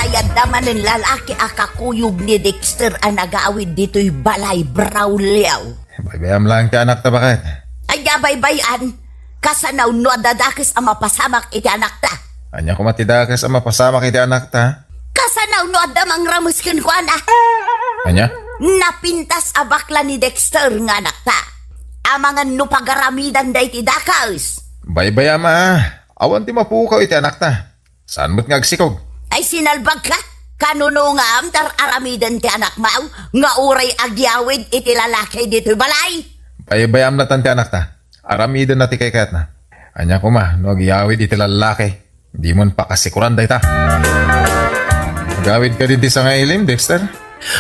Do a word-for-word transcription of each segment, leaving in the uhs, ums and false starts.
Adda manen lalaki a kakuyog ni Dexter a nagawid ditoy balay, Braulio. Baybayam lang ti anakta, baket. Ania baybay-an? Kasano no adda dakes a mapasamak iti anakta? Ania koma ti dakes a mapasamak iti anakta? Kasano no adda mangrames kenkuana? Ania? Napintas a bakla ni Dexter nga anakta. Amangan no pagaramidanda iti dakes. Baybayam a, awan ti mapukaw iti anakta. Saan met nga agsikog? Ay, sinalbagka? Kanunongam, dar-aramiden ti anakmaw nga uray agyawid iti lalaki ditoy balay? Baybayam latan ti anakta. Aramidenna ti kaykayatna. Ania koma no agyawid iti lalaki? Dimon pakasikuran dayta. Agawid kadi ti sangailim, Dexter?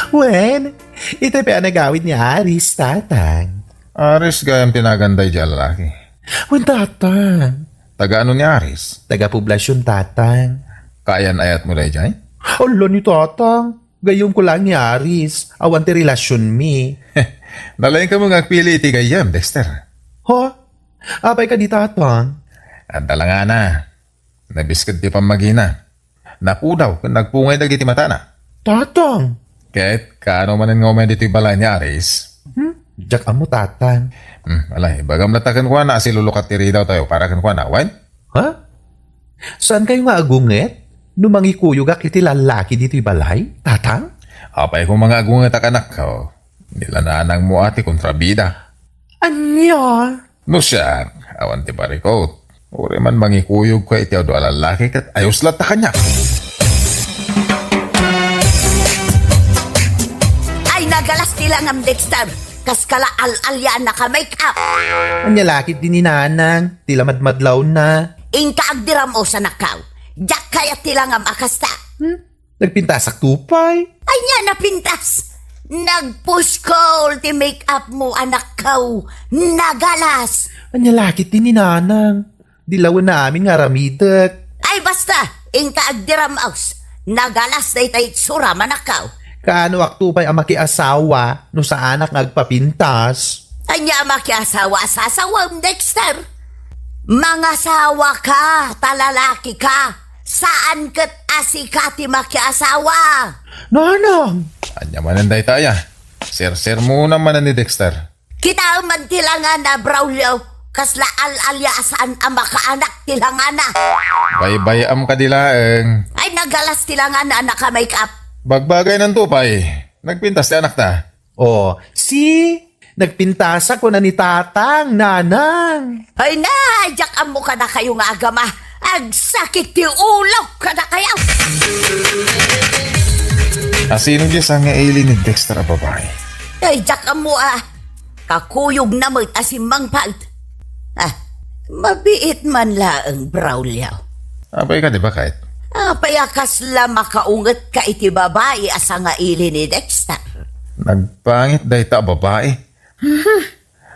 Wen, ita pay a nagawid ni Aris, tatang. Aris gayam ti nagan daydiay a lalaki. Wen, tatang. Taga ano ni Aris? Taga poblasion, tatang. Kaayan-ayatmo daydiay? Ala ni tatang. Gayyemko laeng ni Aris. Awan ti relasionmi. Nalaingka met nga agpili iti gayyem, Dexter. Ha? Apay kadi, tatang? Adda la ngana. Nabisked ti pammagina. Napudaw ken nagpungay dagiti matana. Tatang! Ket kaano manen nga umay ditoy balay ni Aris? Hmm? Diak ammo, tatang. Hmm, ala, ibagam latta kenkuana a silulukat ti ridawtayo para kenkuana, wen? Ha? Saankayo nga agunget no mangikuyogak iti lallaki ditoy balay, tatang? Apay koma nga agungetak, anakko? Ni la nanangmo a ti kontrabida. Ania? No siak, awan ti barikot. Uray man mangikuyogka iti adu a lallaki ket ayos latta kaniak. Ay, nagalas ti langam, Dexter. Kas ka la al-alyana ka make-up. Ania la ketdi ni nanang, ti la madmadlawna. Inka agdiram-os, anakko. Diak kayat ti langam a kasta. Hmm? Nagpintasak to pay. Ania napintas? Nagpuskol ti make-up mo, anakko. Nagalas. Ania la ketdi ni nanang? Di lawen amin nga aramidek. Ay, basta! Inka agdiram-os. Nagalas dayta itsuram, anakko. Kaanoak to pay a makiasawa no saanak nga agpapintas? Ania a makiasawa a sasawem, Dexter? Mangasawa ka, ta lalaki ka. Saan ket a sika ti makiasawa. Nanang! Ania manen dayta aya? Sersermona manen ni Dexter. Kitaem man ti langana, Braulio. Kasla al-alya a saan a makaanak ti langana. Baybay-am kadi laeng. Ay, nagalas ti langana, anak a make-up. Bagbagaynan to pay. Nagpintas ti anakta. Oh, si nagpintasak kuna ni tatang, nanang. Ay na, diak ammo kadakayo nga agama. Agsakit ti ulok kadakayo. Asino diay sangaili ni Dexter a babai? Ay, diak ammo a. Kakuyogna met a simmangpet. Ah, mabiit man laeng, Braulio. Apay kadi, baket? Apay a kasla makaungetka iti babai a sangaili ni Dexter? Nagpangit dayta a babai.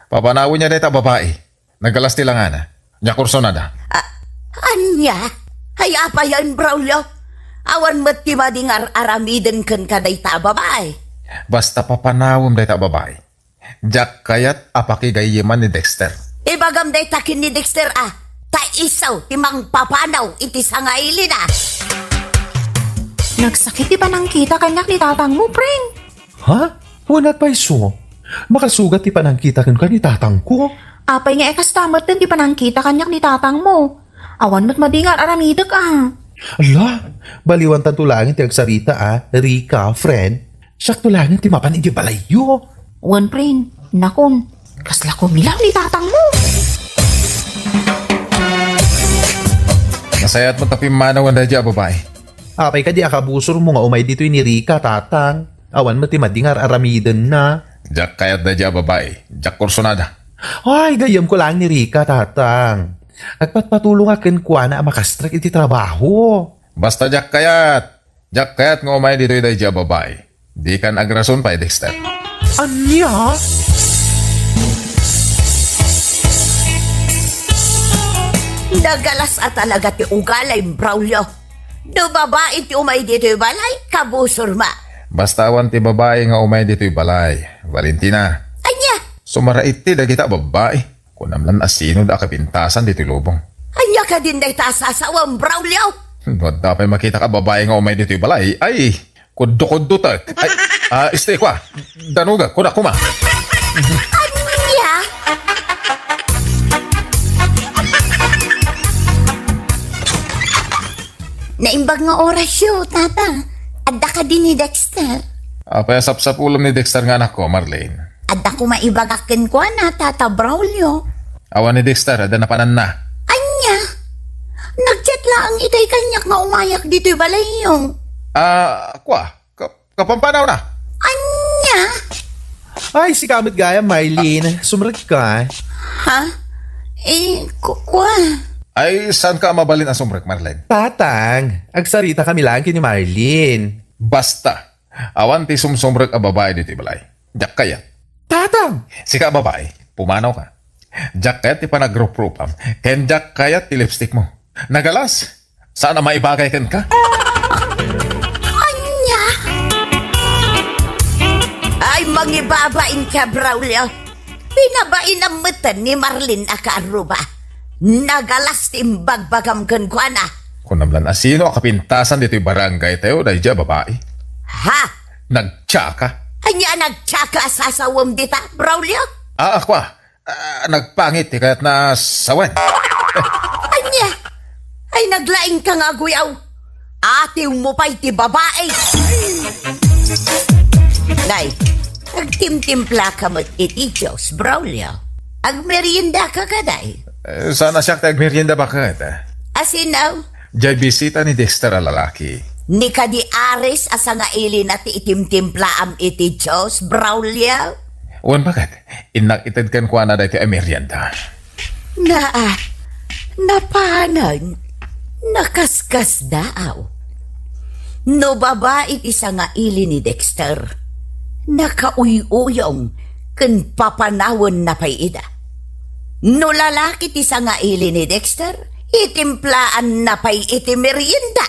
Papanawenna dayta a babai. Naggalas ti langana. Nia kursunada. Ah, ania? Ay, apayen, Braulio? Awan met ti madi nga ar-aramiden kenka dayta a babai. Basta papanawem dayta a babai. Diak kayat a pakigayyeman ni Dexter. Ibagam dayta ken ni Dexter a, ta isu ti mangpapanaw iti sangailina. Nagsakit ti panangkita kaniak ni tatangmo, Pring. Ha? Wen, apay isu? Makasugat ti panangkita kenka ni tatangko? Apay nga ikasta met ti panangkita kaniak ni tatangmo? Awan met madi nga ar-aramidek a. Ala, baliwantanto laengen ti agsarita a, Rica, friend. Siakto laengen ti mapan idiay balayyo. Wen, Pring, nakon, kasla kumilaw ni tatangmo. Nasayaat met a pimmanawen daydiay a babai. Apay kadi a kabusormo nga umay ditoy ni Rica, tatang? Awan met ti madi nga ar-aramidenna. Diak kayat daydiay a babai. Diak kursunada. Ay, gayyemko laeng ni Rica, tatang. Agpatpatulongak kenkuana a makastrek iti trabaho. Basta diak kayat. Diak kayat nga umay ditoy daydiay a babai. Dikan agrason pay, Dexter. Ania? Nagalas a talaga ti ugalim, Braulio. No babai ti umay ditoy balay, kabusorma. Basta awan ti babai nga umay ditoy balay, Valentina. Ania? Sumaraitdi dagita a babai. Kunam lan a sino da a kapintasan ditoy lubong. Ania kadin dayta a sasawem, Braulio? No adda pay makitak a babai nga umay ditoy balay, ay, kuddo-kuddotek. Ay, ah, este, kua, danogek, kuna, kuma. Ania? Naimbag nga orasyo, tata. Adda kadi ni Dexter? Apay a sapsapulem ni Dexter nga anakko, Marlene? Adda koma ibagak kenkuana, Tata Braulio. Awan ni Dexter, adda napananna. Ania? Nag-chat laeng itay kaniak nga umayak ditoy balayyo. Ah, kua, ka-, kapampanaw na. Ania? Ay, sika met gayam, Marlene. Sumrek ka. Ha? Eh, ku-, kua. Ay, saan ka mabalin a sumrek, Marlene? Tatang, agsarita kami laeng ken ni Marlene. Basta. Awan ti sumsumrek a babai ditoy balay. Diak kayat. Tatang! Sika a babai, pumanaw ka. Diak kayat ti panagruprupam, ken diak kayat ti lipstick mo. Nagalas! Saan a maibagay kenka? Ania? Ay, mangibabain ka, Braulio. Pinabainam metten ni Marlene a kaarruba. Nagalas ti imbagbagam kenkuana. Kunam lan a sino a kapintasan ditoy barangay tayo, daydiay a babai. Ha? Nagtsaka. Ania a nagtsaka a sasawem dita, Braulio? Ah, kua. Ah, nagpangit ti kayatna a sawen. Ania? Ay, naglaingka nga aguyaw. Atiwmo pay ti babai. Nay, agtimtimplaka met iti juice, Braulio. Agmeriendaka kadi? Eh, saan a siak ti agmerienda baket? Asino? Diay bisita ni Dexter a lalaki. Ni kadi Aris a sangailina ti itimtimplaam iti juice, Braulio? Wen, baket? Innak ited kenkuana daytoy a merienda. Naa, napanan, nakaskasdaaw. No babai ti sangaili ni Dexter, nakauy-uyong ken papanawenna pay ida. No lalaki ti sangaili ni Dexter, itimplaanna pay iti merienda.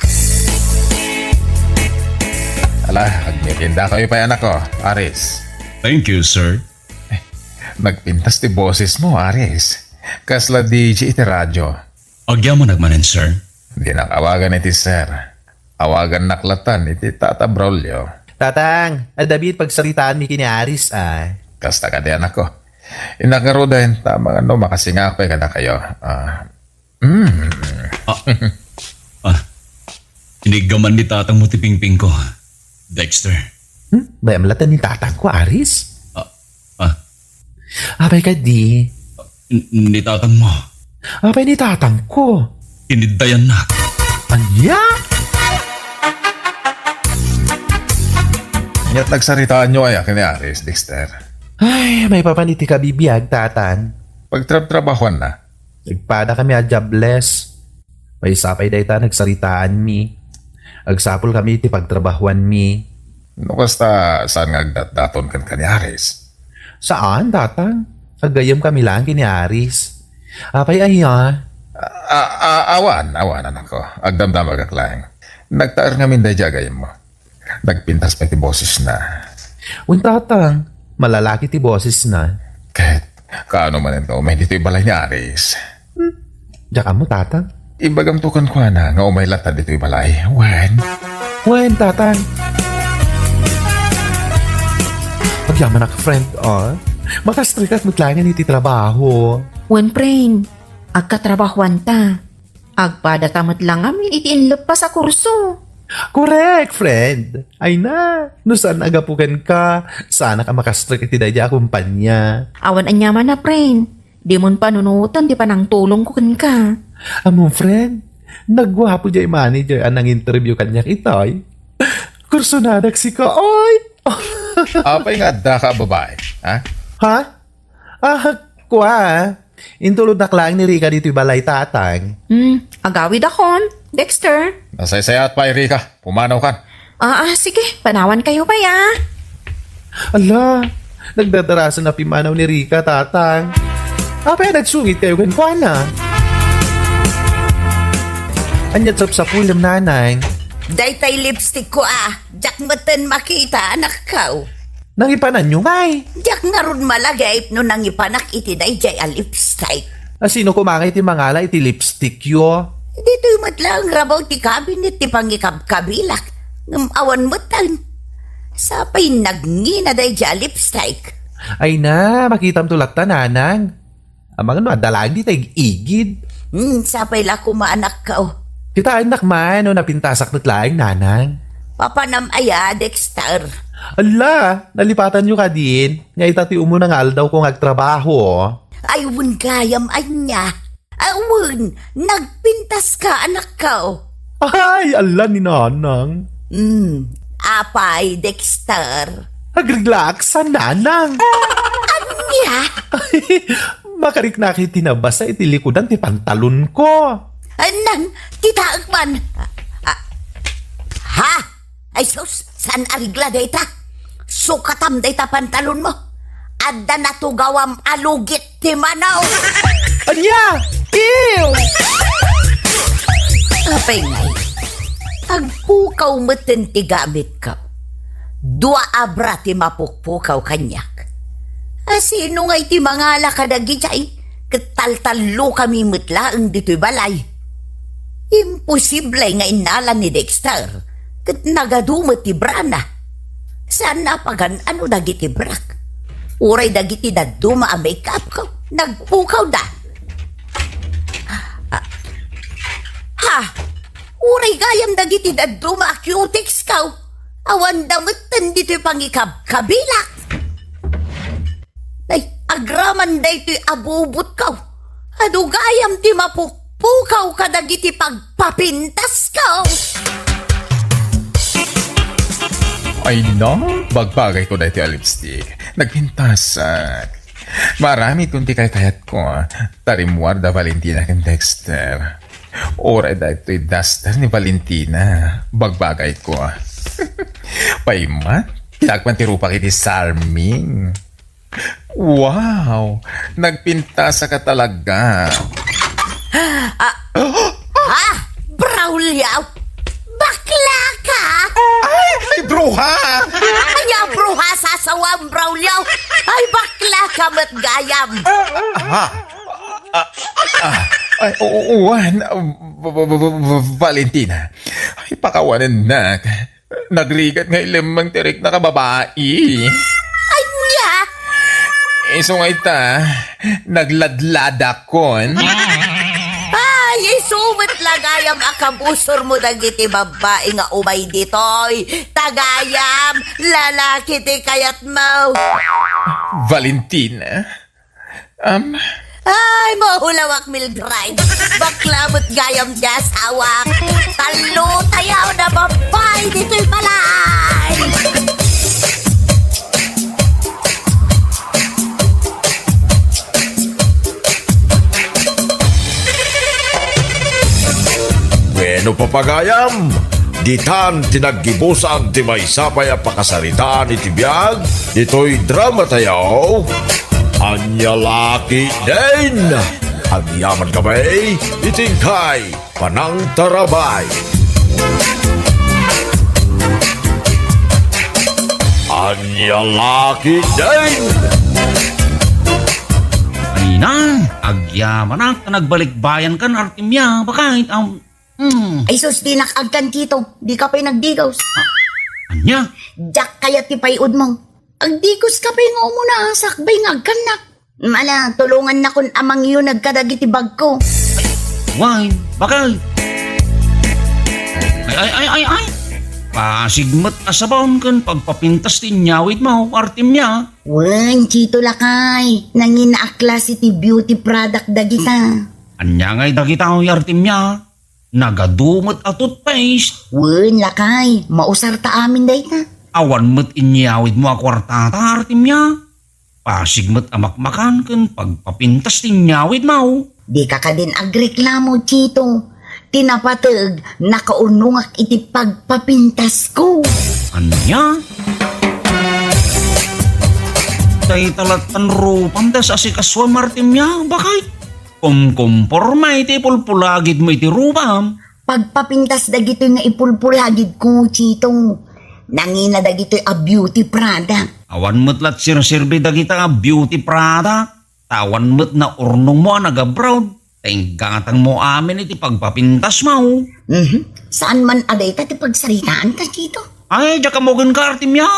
Ala, agmerienda kayo pay, anak ko, Aris. Thank you, sir. Nagpintas ti boses mo, Aris. Kasla D J iti radyo. Agyamanak manen, sir. Dinak awagan iti sir. Awagannak latan iti Tata Braulio. Tatang, adda met pagsaritaanmi ken ni Aris, a. Kasta kadi, anakko. Innak ngaruden, ta amangan no makasingak pay kadakayo. Ah. Mm. Ah. Ah. Iniggaman ni tatangmo ti pingpingko, Dexter. Hmm? Bayam latan ni tatangko, Aris? Ah. Ah. Apay kadi? N-, ni tatangmo. Apay ni tatangko? Iniddayannak. Ania? Ket nagsaritaanyo aya ken ni Aris, Dexter? Ay, maipapan iti kabibiag, tatang. Pagtrabtrabahuanna? Nagpadakami a jobless. Maysa pay dayta nagsaritaanmi. Agsapulkami iti pagtrabahuanmi. No kasta, saan nga agdatdaton kenka ni Aris? Saan, tatang. Aggayyemkami laeng ken ni Aris. Apay aya? A-, a-, awan, awan, anakko. Agdamdamagak laeng. Nagtaer ngamin daydiay a gayyemmo. Nagpintas pay ti bosesna. Wen, tatang, malalaki ti bosesna. Ket, kaano manen ta umay ditoy balay ni Aris? Hmm, diak ammo, tatang. Ibagamto kenkuana nga umay latta ditoy balay. Wen? Wen, tatang. Agyamanak, friend, a. Makastrekak met laengen iti trabaho. Wen, friend, agkatrabahuanta. Agpadata met la ngamin iti inleppas a kurso. Korek, friend. Ay na, no saan a gapu kenka, saanak a makastrek iti daydiay a kompania. Awan aniaman a, friend. Dimon panunoten ti panangtulongko kenka. Ammom, friend, naguapo diay manager a nanginterview kaniak itay. Kursonadak sika, oy! Apay nga addaka a babai, ha? Ha? Ah, kua. Intulodnak laeng ni Rica ditoy balay, tatang. Hmm, agawidakon, Dexter. Nasaysayaat pay, Rica. Pumanaw kan. Ah, ah, sige. Panawan kayo pay, a. Ala, nagdadarasan a pimmanaw ni Rica, tatang. Apay a nagsungit kayo kenkuana? Ania't sapsapulem, nanang? Daytay lipstick ko, a. Diak metten makita, anakko. Nangipananyo ngay? Diak ngarud malagip no nangipanak iti daydiay a lipstick. A, sino koma ngay ti mangala iti lipstickyo? Ditoy met laeng rabaw ti kabinet ti pangikabkabilak. Ngem awan metten. Sapay nagngina daydiay a lipstick. Ay na, makitam to latta, nanang. Amangan no adda laeng dita ig-igid. Hmm, sapay la koma, anakko. Kitaennak man no napintasak met laeng, nanang. Papanam aya, Dexter? Ala, nalipatanyo kadin nga ita ti umuna nga aldawko nga agtrabaho. Ay, wen gayam, ania? Awen, nagpintaska, anakko. Ay, ala ni nanang. Hmm, apay, Dexter? Agriglaaksan, nanang. Ania? Makariknak iti nabasa iti likudan ti pantalonko. Nang, kitaek man. Ah, ah. Ha? Ay sus, saan a regla dayta? Sukatam dayta pantalonmo. Adda natugawam a lugit ti mano. Ania? Ew! Apay ngay, agpukaw metten ti gamitko. Dua a bra ti mapukpukaw kaniak. A sino ngay ti mangala kadagijay? Ket taltallokami met laeng ditoy balay. Imposible nga innala ni Dexter ket nagadu met ti brana. Saan a pagan-ano dagiti brak. Uray dagiti dadduma a make-upko, nagpukawda. Ah, ha! Uray gayam dagiti dadduma a cutex-ko, awanda metten ditoy pangikabkabilak. Ay, agraman daytoy a bubotko. Adu gayam ti mapukpukaw kadagiti pagpapintasko. Ay na, bagbagayko daytoy a lipstick. Nagpintasak. Maaramidkon ti kaykayatko. Ta rimmuar da Valentina ken Dexter. Uray daytoy duster ni Valentina. Bagbagayko. Payman, pinak man ti rupak iti Sarming. Wow! Nagpintasaka talaga. Ah, ha? Braulio? Bakla ka? Ay, ay, bruha! Ania bruha, sasawam, Braulio? Ay, bakla ka met gayam. Ha? Ah, ah, ay, oo, uwan. V-, v-, v-, v-, Valentina. Ay, pakawanennak. Nagrigat nga ilemmeng ti riknak a babai. Ania? Isu nga ita, nagladladakon. Ay, isu met la gayam a kabusormo dagiti babbai nga umay ditoy. Ta gayam, lalaki ti kayatmo. Valentina, Am? Ay, mahulawak, Mildred. Bakla met gayam ti asawak. Tallo tayaw na babbai ditoy balay. Bueno, papagayam, ditan ti naggibusan ti maysa pay a pakasaritaan iti biag ditoy drama tayo. Ania la ketdin? Agyamankami iti inkay panangtarabay. Ania la ketdin? Ay na, agyamanak ta nagbalikbayankan, Artemia, bakay, am, hmm. Ay sus, dinak agkan, Chito. Dika pay nagdigos. Ania? Diak kayat ti pay-udmo. Agdigoska pay nga umuna, sakbay nga agkannak. Ala, tulongannakon a mangyuneg kadagiti bagko. Wen, bakay. Ay, ay, ay, ay, ay. Pasig met a sabaon ken pagpapintas ti inyawidmo, Artemia. Wen, Chito lakay. Nangina a klase ti beauty product dagita. Ania ngay dagita, Artemia? Nagadu met a toothpaste. Wen, lakay. Mausarta amin dayta. Awan met inyawidmo a kuartata, Artemia. Pasig met a makmakan ken pagpapintas ti inyawidmo. Dika kadin agreklamo, Chito. Ti napateg, nakaunongak iti pagpapintasko. Ania? Dayta lattan rupam ta asikasuam, Artemia, bakay? Kumkumporma iti pulpulagidmo iti rupam. Pagpapintas dagitoy nga ipulpulagidko, Chito. Nangina dagitoy a beauty product. Awan met la ti serserbi dagita a beauty product. Ta awan met naurnongmo a nag-abroad. Ta inggatangmo amin iti pagpapintasmo. Mhm. Saan man a dayta ti pagsaritaanta, Chito? Ay, diak ammo kenka, Artemia.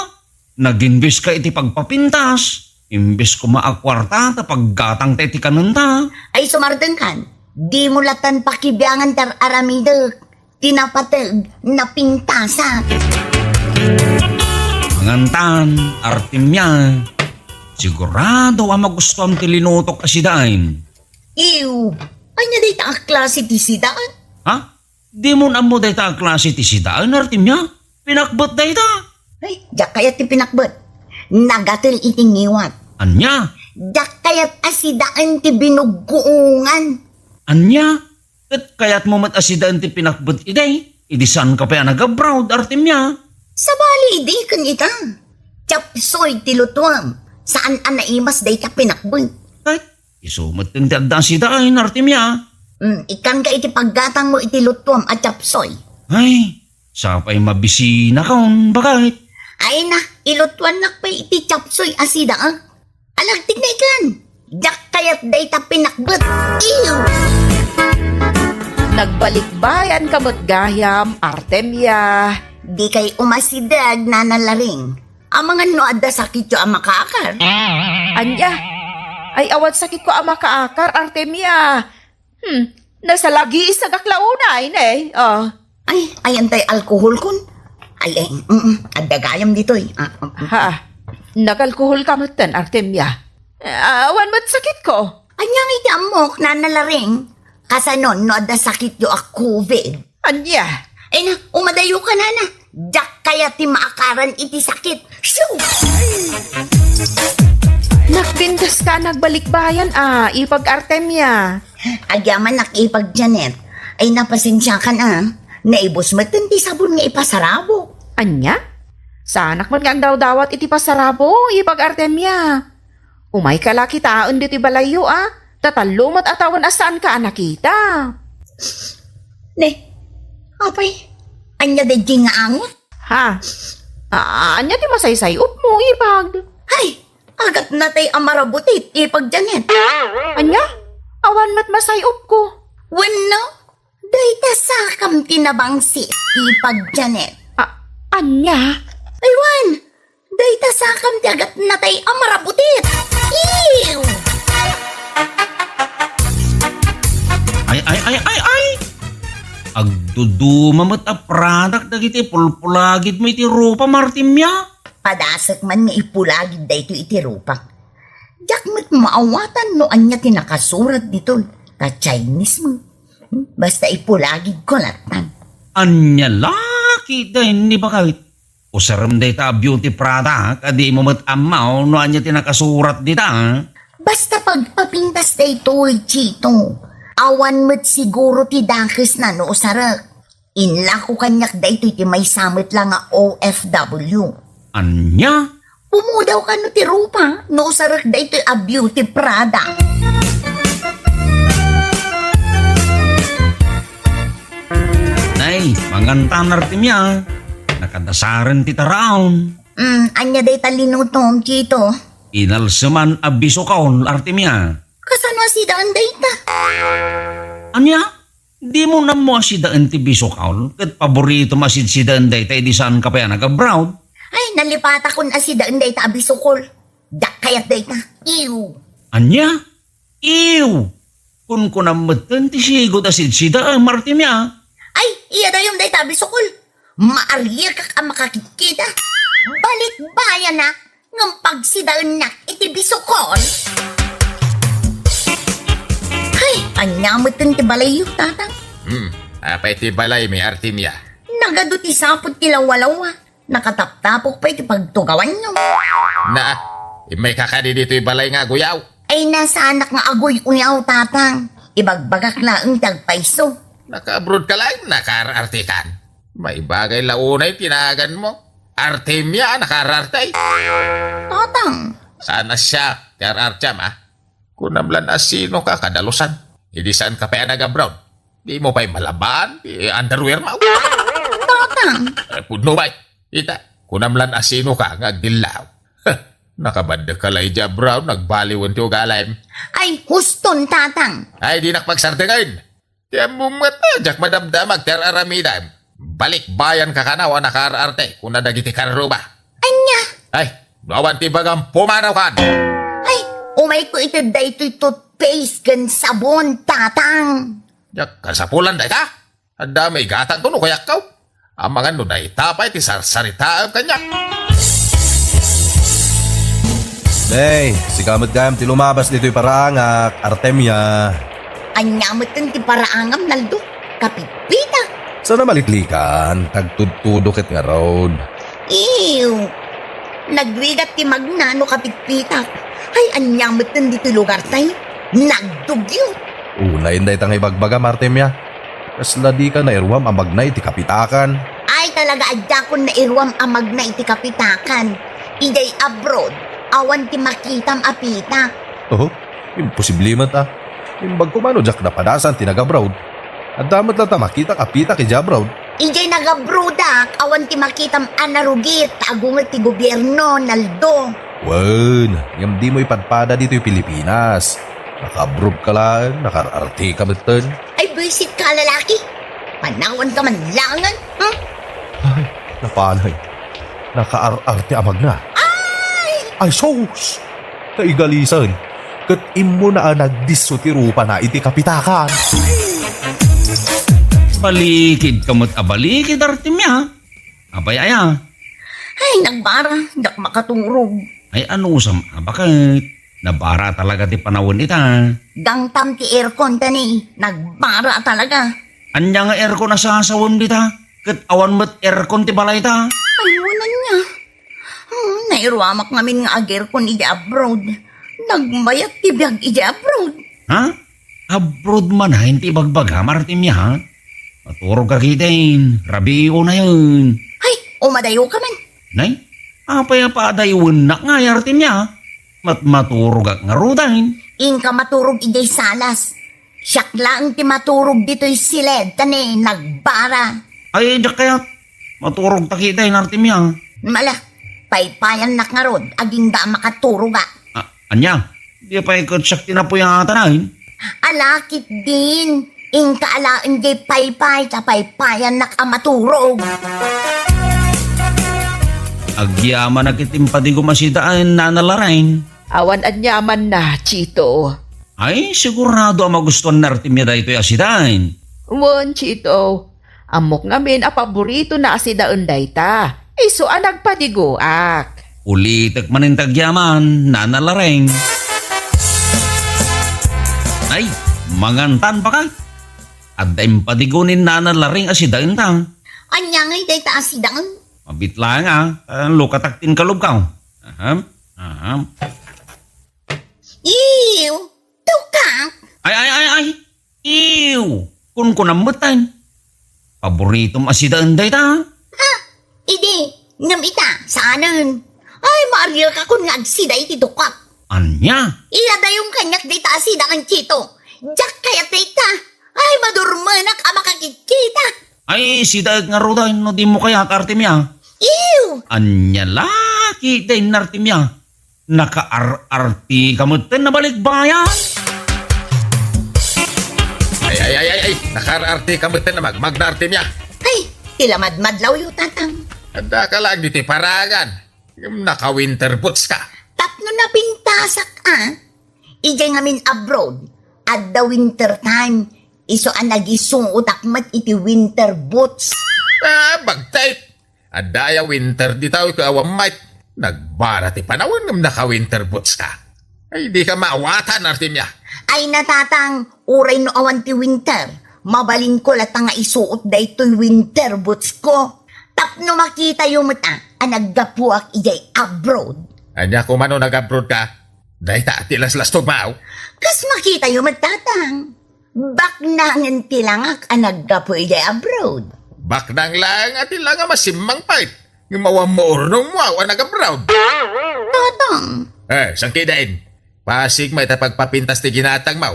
Nag-invest ka iti pagpapintas. Imbes koma a kuarta ta paggatangta iti kanenta. Ay, sumardengkan. Dimo latan pakibiangan ti ar-aramidek. Ti napateg, napintasak. Mangantan, Artemia. Sigurado a magustuam ti linutok a sidaen. Ew, ania dayta a klase ti sidaen? Ha? Dimon ammo dayta a klase ti sidaen, Artemia? Pinakbet dayta. Ay, diak kayat ti pinakbet. Nagatel iti ngiwat. Ania? Diak kayat a sidaen ti binuggoongan. Ania? Ket kayatmo met a sidaen ti pinakbet idi? Idi saanka pay a nag-abroad, Artemia? Sabali idi ken ita. Chapsoy ti lutuam. Saan a naimas dayta pinakbet. Ket isu met ti adda a sidaen, Artemia. Mm, ikkanka iti paggatangmo iti lutuam a chapsoy. Ay, sapay mabisinakon, baket. Ay na, ilutuannak pay iti chapsoy a sidaen. Alagtik na ikan. Diak kayat dayta pinakbet. Ew! Nagbalikbayan ka met gayam, Artemia. Dikay umasideg, Nana Laring. Amangan no adda sakityo a makaakar. Ania? Ay, awan sakitko a makaakar, Artemia. Hmm, nasalagis agak la unay, ne? Oh. Ay, ayan tay alkohol kun. Ay, ay, mm, adda gayam ditoy. Ah, ah, ah. Ha? Nagalkohol ka metten, Artemia. Ah, awan met sakitko. Ania nga iti ammok, Nana Laring? Kasanon no adda sakityo a covid? Ania? Ay na, umadayo ka, Nana. Diak kayat ti maakaran iti sakit. Shoo! Nagpintas ka, nagbalikbayan, ah, ipag Artemia. Agyaman, ipag Janet. Ay, napasensiakan, ah. Naibus met ti sabon nga ipasarabo. Ania? Saanak met nga agdawdawat iti pasarabo, ipag Artemia. Umayka la kitaen ditoy balayyo, a. Ta tallo met a tawen a saanka a nakita. Ne, apay, ania daydi nga angot? Ha? A-, ania ti masaysay-opmo, ipag? Hay, agatna tay a marabutit, ipag Janet. Ania? Awan met masay-opko. Wenno, dayta sakam ti nabangsit, ipag Janet. A-, ania? Aywan, dayta sakam ti agatna tay a marabutit. Ew! Ay, ay, ay, ay, ay! Agduduma met a product dagiti pulpulagidmo iti rupam, Artemia. Padasek man nga ipulagid daytoy iti rupam. Diak met maawatan no ania ti nakasurat ditoy. Ta Chinese mo. Hmm? Basta ipulagidko latta. Ania la ketdin, baket? Usarem dayta a beauty product a dimo met ammo no ania ti nakasurat dita. Basta pagpapintas daytoy, Chito. Awan met siguro ti dakesna no usarek. Inlako kaniak daytoy ti maysa met la nga O F W. Ania? Pumudaw kano ti rupa no usarek daytoy a beauty product. Nay, mangantan, Artemia. Nakadasaren ti taraon. Mm, ania dayta linutom, Chito? Inalseman a bisukol, Artemia. Kasano a sidaen dayta? Ania? Dimo ammo a sidaen ti bisukol, ket paboritom a sidsidaen dayta idi saanka pay a nag-abroad? Ay, nalipatakon a sidaen dayta a bisukol. Diak kayat dayta. Ew. Ania? Ew! Kunkunam metten ti sigud a sidsidaem, Artemia. Ay, iyadayom dayta a bisukol. Maariekak a makakikita. Balikbayan a, ngem pagsidaennak iti bisukol. Hay, ania metten ti balayyo, Tatang? Hmm, apay ti balaymi, Artemia? Nagadu ti saput ti lawalawa. Nakataptapok pay ti pagtugawanyo. Na, immayka kadi ditoy balay nga aguyaw? Ay, na, saanak nga aguy-uyaw, Tatang. Ibagbagak laeng ti agpayso. Naka-abroad ka laeng nakaar-artekan. Maibagay la unay ti naganmo. Artemia a nakaar-arte. Tatang. Saan a siak ti ar-arteam, a? Kunam lan a sinoka kadalusan. Idi saanka pay a nag-abroad, dimo pay malaban ti underwearmo. Tatang. Eh, pudno pay. Ita, kunam lan a sinoka nga agdillaw. Heh, Nakabaddek ka la idiay abroad, nagbaliwen ti ugalim. Ay, huston, Tatang. Ay, dinak pagsardengen. Ti ammom met, diak madamdamag ti ar-aramidem. Balikbayan ka kano a nakaar-arte, kuna dagiti karruba. Ania? Ay, no awan ti ibagam, pumanaw kan. Ay, umayko iti daytoy toothpaste ken sabon, Tatang. Diak kasapulan dayta? Adda may gatangko no kayatko. Amangan no dayta pay ti sarsaritaem kaniak. Day, sika met gayam ti lumabas ditoy paraangak, Artemia. Ania metten ti paraangam, Naldo? Kapitpitak. Saan a maliklikan, tagtudtudo ket ngarud. Ew. Nagrigat ti magna no kapitpitak. Ay, ania metten ditoy lugartay? Nagdugyot. Unayen dayta nga ibagbagam, Artemia. Kasla dika nairuam a magna iti kapitakan. Ay, talaga a diakon nairuam a magna iti kapitakan. Idiay abroad, awan ti makitam a pitak. Oho, imposible met a. Imbag koma no diak napadasan ti nag-abroad. Adda met latta makitak a pitak idiay abroad. Idiay nag-abroadak, awan ti makitam a narugit ta agunget ti gobierno, Naldo. Wen, ngem dimo ipadpada ditoy Pilipinas. Naka-abroad ka laeng, nakaar-arte ka metten. Ay, buisit ka, lalaki. Panawan ka man laengen, hmm? Ay, napanay. Nakaar-arte a magna. Ay! Ay, sus! Kaigalisan, ket immuna a nagdisso ti rupana iti kapitakan. Balikid ka met a balikid, Artemia. Apay aya? Ay, nagbara, diak makaturog. Ay, anusam a baket? Nabara talaga ti panawen ita. Gangtam ti aircon, tani, nagbara talaga. Ania nga aircon a sasawem dita? Ket awan met aircon ti balayta. Ay, wen ania. Hmm, nairuamak ngamin nga ag-aircon idiay abroad. Nagmayat ti biag idiay abroad. Ha? Abroad manen ti ibagbagam, Artemia, ha? Maturog ka ketdin, rabii unayen. Ay, umadayo ka man. Nay, apay a padayoennak ngay, Artemia? Mat-, maturogak ngaruden. Inka maturog idiay salas. Siak laeng ti maturog ditoy siled, tani nagbara. Ay, diak kayat. Maturog ta ketdin, Artemia. Mala, paypayannak ngarud, agingga a makaturogak. A-, ania? Di pay ket siak ti napuyatan, ay? Ala ketdin, inka alaen diay paypay, ta paypayannak a maturog. Agyamanak iti impadigom a sidaen, Nana Lorraine. Awan aniamanna, Chito. Ay, sigurado a magustuan ni Artemia daytoy a sidaen. Wen, Chito. Ammok ngamin a paboritona a sidaen dayta. Isu a nagpadigoak. Ulitek manen ti agyaman, Nana Lorraine. Ay, mangantan, baka? Adda impadigo ni Nana Lorraine a sidaenta. Ania ngay dayta a sidaen? Mabit laeng, a. Ah, lukatak ti inkalubko. Aha, aha. Ew! Tukak! Ay, ay, ay, ay! Ew! Kunkunam metten. Paboritom a sidaen dayta. Ha? Idi, ngem ita, saanen. Ay, maariakon nga agsida iti tukak. Ania? Iyadayom kaniak dayta a sidaen, Chito. Diak kayat dayta. Ay, madurmenak a makakitkita. Ay, sidaek ngaruden no dimo kayat, Artemia. Ew! Ania la ketdin, Artemia? Nakaar-arti ka metten a balikbayan. Ay, ay, ay, ay, ay. Nakaar-arti ka metten a magmagna, Artemia. Ay, ti la madmadlawyo, Tatang. Adda ka laeng ditoy paraangan. Ngem naka-winter boots ka. Tapno napintasak, a. Idiay ngamin abroad, adda winter time. Isu a nagisuotak met iti winter boots. Ah, bagtit! Adda aya winter dita ket awan met. Nagbara ti panawen ngem naka-winter boots ka. Ay, dika maawatan, Artemia. Ay, Tatang, uray no awan ti winter, mabalinko latta nga isuot daytoy winter bootsko. Tapno makitayo met a, a naggapuak idiay abroad. Ania koma no nag-abroad ka? Dayta ti laslastogmo. Kas makitayo met, Tatang. Baknangen ti langak a naggapu idiay abroad. Baknang laeng a ti langam a simmangpet. Ngem awan maurnongmo a nag-abroad. Tatang. Eh, saan ketdin? Pasig met a pagpapintas ti ginatangmo.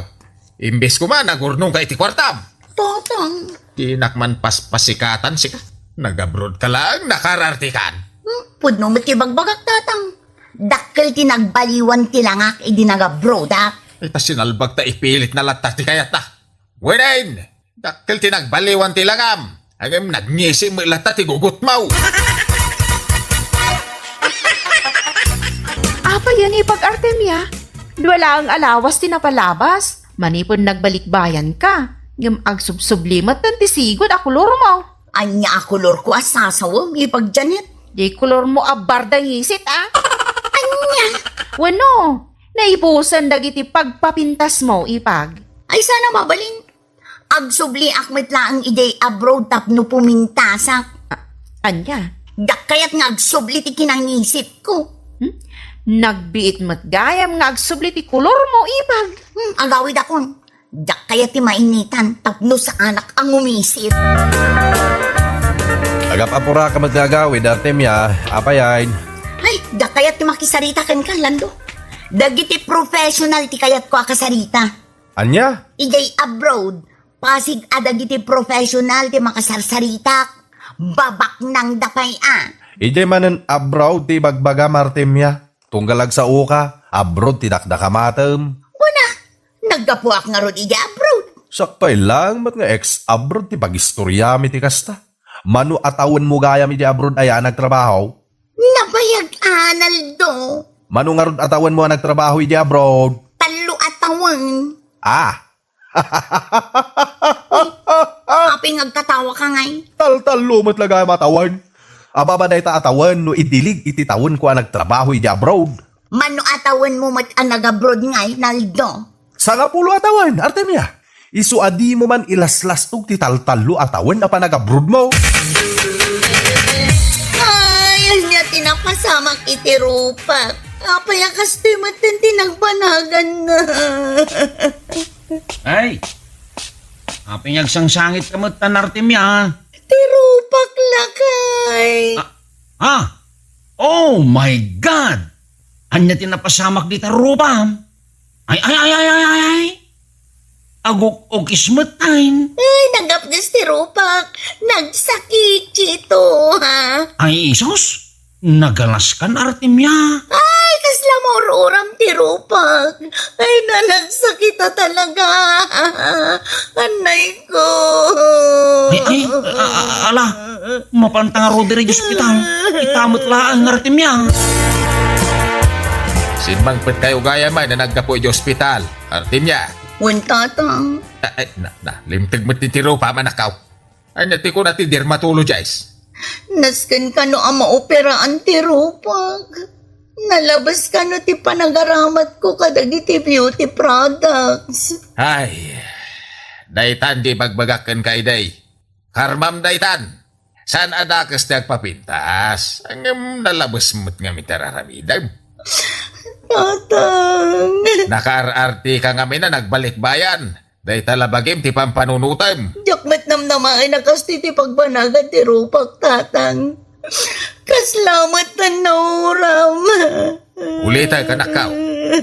Imbes koma, nagurnong ka iti kuartam. Tatang. Dinak man paspasikatan sika. Nag-abroad ka laeng, nakaar-arti kan. Hmm, pudno met ti bagbagak, Tatang. Dakkel ti nagbaliwan ti langak idi nag-abroad, ah. Ay, ta sinalbag ta ipilit na latta ti kayatna. Wenen! Dakkel ti nagbaliwan ti langam. Ngem nagngisi met latta ti gugutmaw. Apay yan ipag-Artemia? Dua laeng a lawas ti napalabas. Manipud nagbalikbayan ka. Ngem agsubsubli met ti sigud a kolor mo. Ania a kolor ko a sasawem, ipag Janet? Di kolor mo a barda ngisit, ah. Ania? Wenno, naibusen dagiti pagpapintas mo, ipag. Ay, sana mabalin. Agsubliak met laeng idiay abroad tapno pumintasak. A-, ania? Diak kayat nga agsubli ti kinangisitko. Hmm? Nagbiit met gayam nga agsubli ti kolor mo, ipag. Hmm, agawidakon. Diak kayat ti mainitan tapno saanak a ngumisit. Agap-apura ka met nga agawid, Artemia. Apay ay? Ay, diak kayat ti makisarita kenka, Lando. Dagiti professional ti kayatko a kasarita. Ania? Idiay abroad, pasig a dagiti professional ti makasarsaritak. Babaknangda pay a. Idiay manen abroad ti ibagbagam, Artemia. Tunggal agsaoka, abroad ti dakdakamatem. Kuna, naggapuak ngarud idiay abroad. Sakbay laeng met nga ex-abroad ti pagistoriam iti kasta. Mano a tawenmo gayam idiay abroad aya a nagtrabaho? Nabayag a, Naldo. Mano ngarud a tawenmo a nagtrabaho idiay abroad? Tallo a tawen. Ah. Apay nga agkatawaka ngay? Taltallo met la gayam a tawen. Aba, aba, dayta a tawen no idilig iti tawenko a nagtrabaho idiay abroad. Mano a tawenmo met a nag-abroad ngay, Naldo? Sangapulo a tawen, Artemia. Isu a dimo man ilaslastog ti taltallo a tawen a panagabrodmo. Ay, ania ti napasamak iti rupak? Apay a kastoy metten ti nagbanaganna? Ay, apay nga agsangsangitka metten, Artemia? Ti rupak, lakay. Ah, ah? Oh my God! Ania ti napasamak dita rupam? Ay, ay, ay, ay, ay, ay, ay! Aguk-ukis met, ay. Ay, nagapges ti rupak. Nagsakit, Chito, ha? Ay, isos! Nagalaskan, Artemia. Ay, kasla maururam ti rupak. Ay, na, nagsakit a talaga. Anay ko. Ay, ay, a-, a-, ala, mapanta nga rudi iti ospital. Ita met laeng, Artemia. Simmangpet kayo gayam a naggapu iti ospital, Artemia. Wen, Tatang. A-, ay, na, na, limteg met ti rupam, anakko. Ania ti kuna ti dermatologist? Nasken kano a maoperaan ti rupak. Nalabes kano ti panagaramatko kadagiti beauty products. Ay, daytan ti ibagbagak kenka idi. Karmam daytan. Saan a dakes ti agpapintas? Ngem nalabes met ngamin ti ar-aramidem. Tatang. Nakaar-arti ka ngamin a nagbalikbayan. Dayta la bagim ti pampanunotem. Diak met namnamaen a kastoy ti pagbanagad ti rupak, Tatang. Kasla met a nauram. Ulitek, anakko.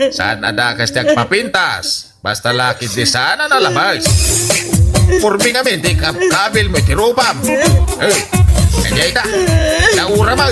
Saan a dakes ti agpapintas? Basta la ketdi saan a nalabes. Purbi ngamin ti kabkabilmo iti rupam. Eh, kanya ita. Nauram a.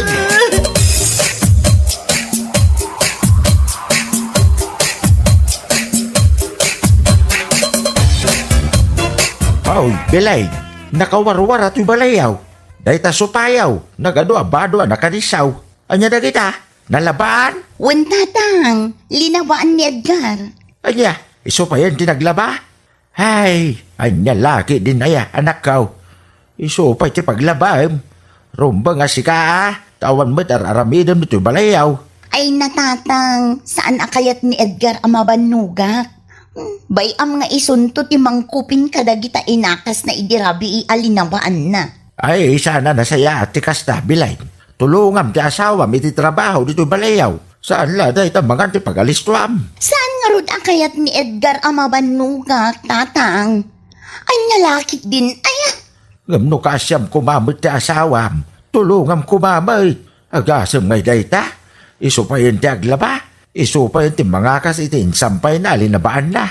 Oy, Belay, nakawarwar a toy balayaw. Dayta sopayaw, nagadu a bado a nakadisaw. Ania dagita? Nalabaan? Wen, Tatang, linabaan ni Edgar. Ania, isu payen ti naglaba? Ay, ania la ketdin aya, anakko? Isu pay ti paglabaem. Rumbeng a sika, a, ta awan met ar-aramidem ditoy balayaw. Ay, na, Tatang, saan a kayat ni Edgar a mabannogak. Bay-am nga isunto ti mangkupin kadagita inakasna idi rabii a linabaanna. Ay, saan a nasayaat ti kasta, Belay. Tulongam ti asawam iti trabaho ditoy balayaw. Saan la dayta mangan ti pagalistuam. Saan ngarud a kayat ni Edgar a mabannogak, Tatang? Ania la ketdin aya? Ngem no kaasiam koma met ti asawam, tulongam koma met. Agasem ngay dayta? Isu payen ti aglaba, isu payen ti mangakas iti insampayna a linabaanna.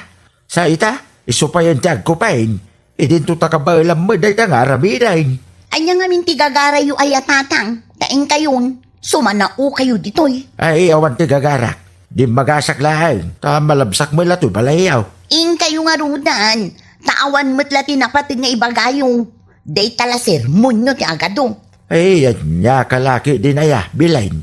Sa ita, isu payen ti agkupin. Idinto ta kabaelam met dayta nga aramiden. Ania ngamin ti gagarayyo aya, Tatang? Ta inkayon, Sumanaokayo ditoy. Ay, awan ti gagarak. Dimmagasak laeng, ta malabsak met la toy balayyo. Inkayo ngaruden, ta awan met la ti napateg nga ibagayo. Dayta la sermonyo ti agadu. Ay, ania ka la ketdin aya, Belen?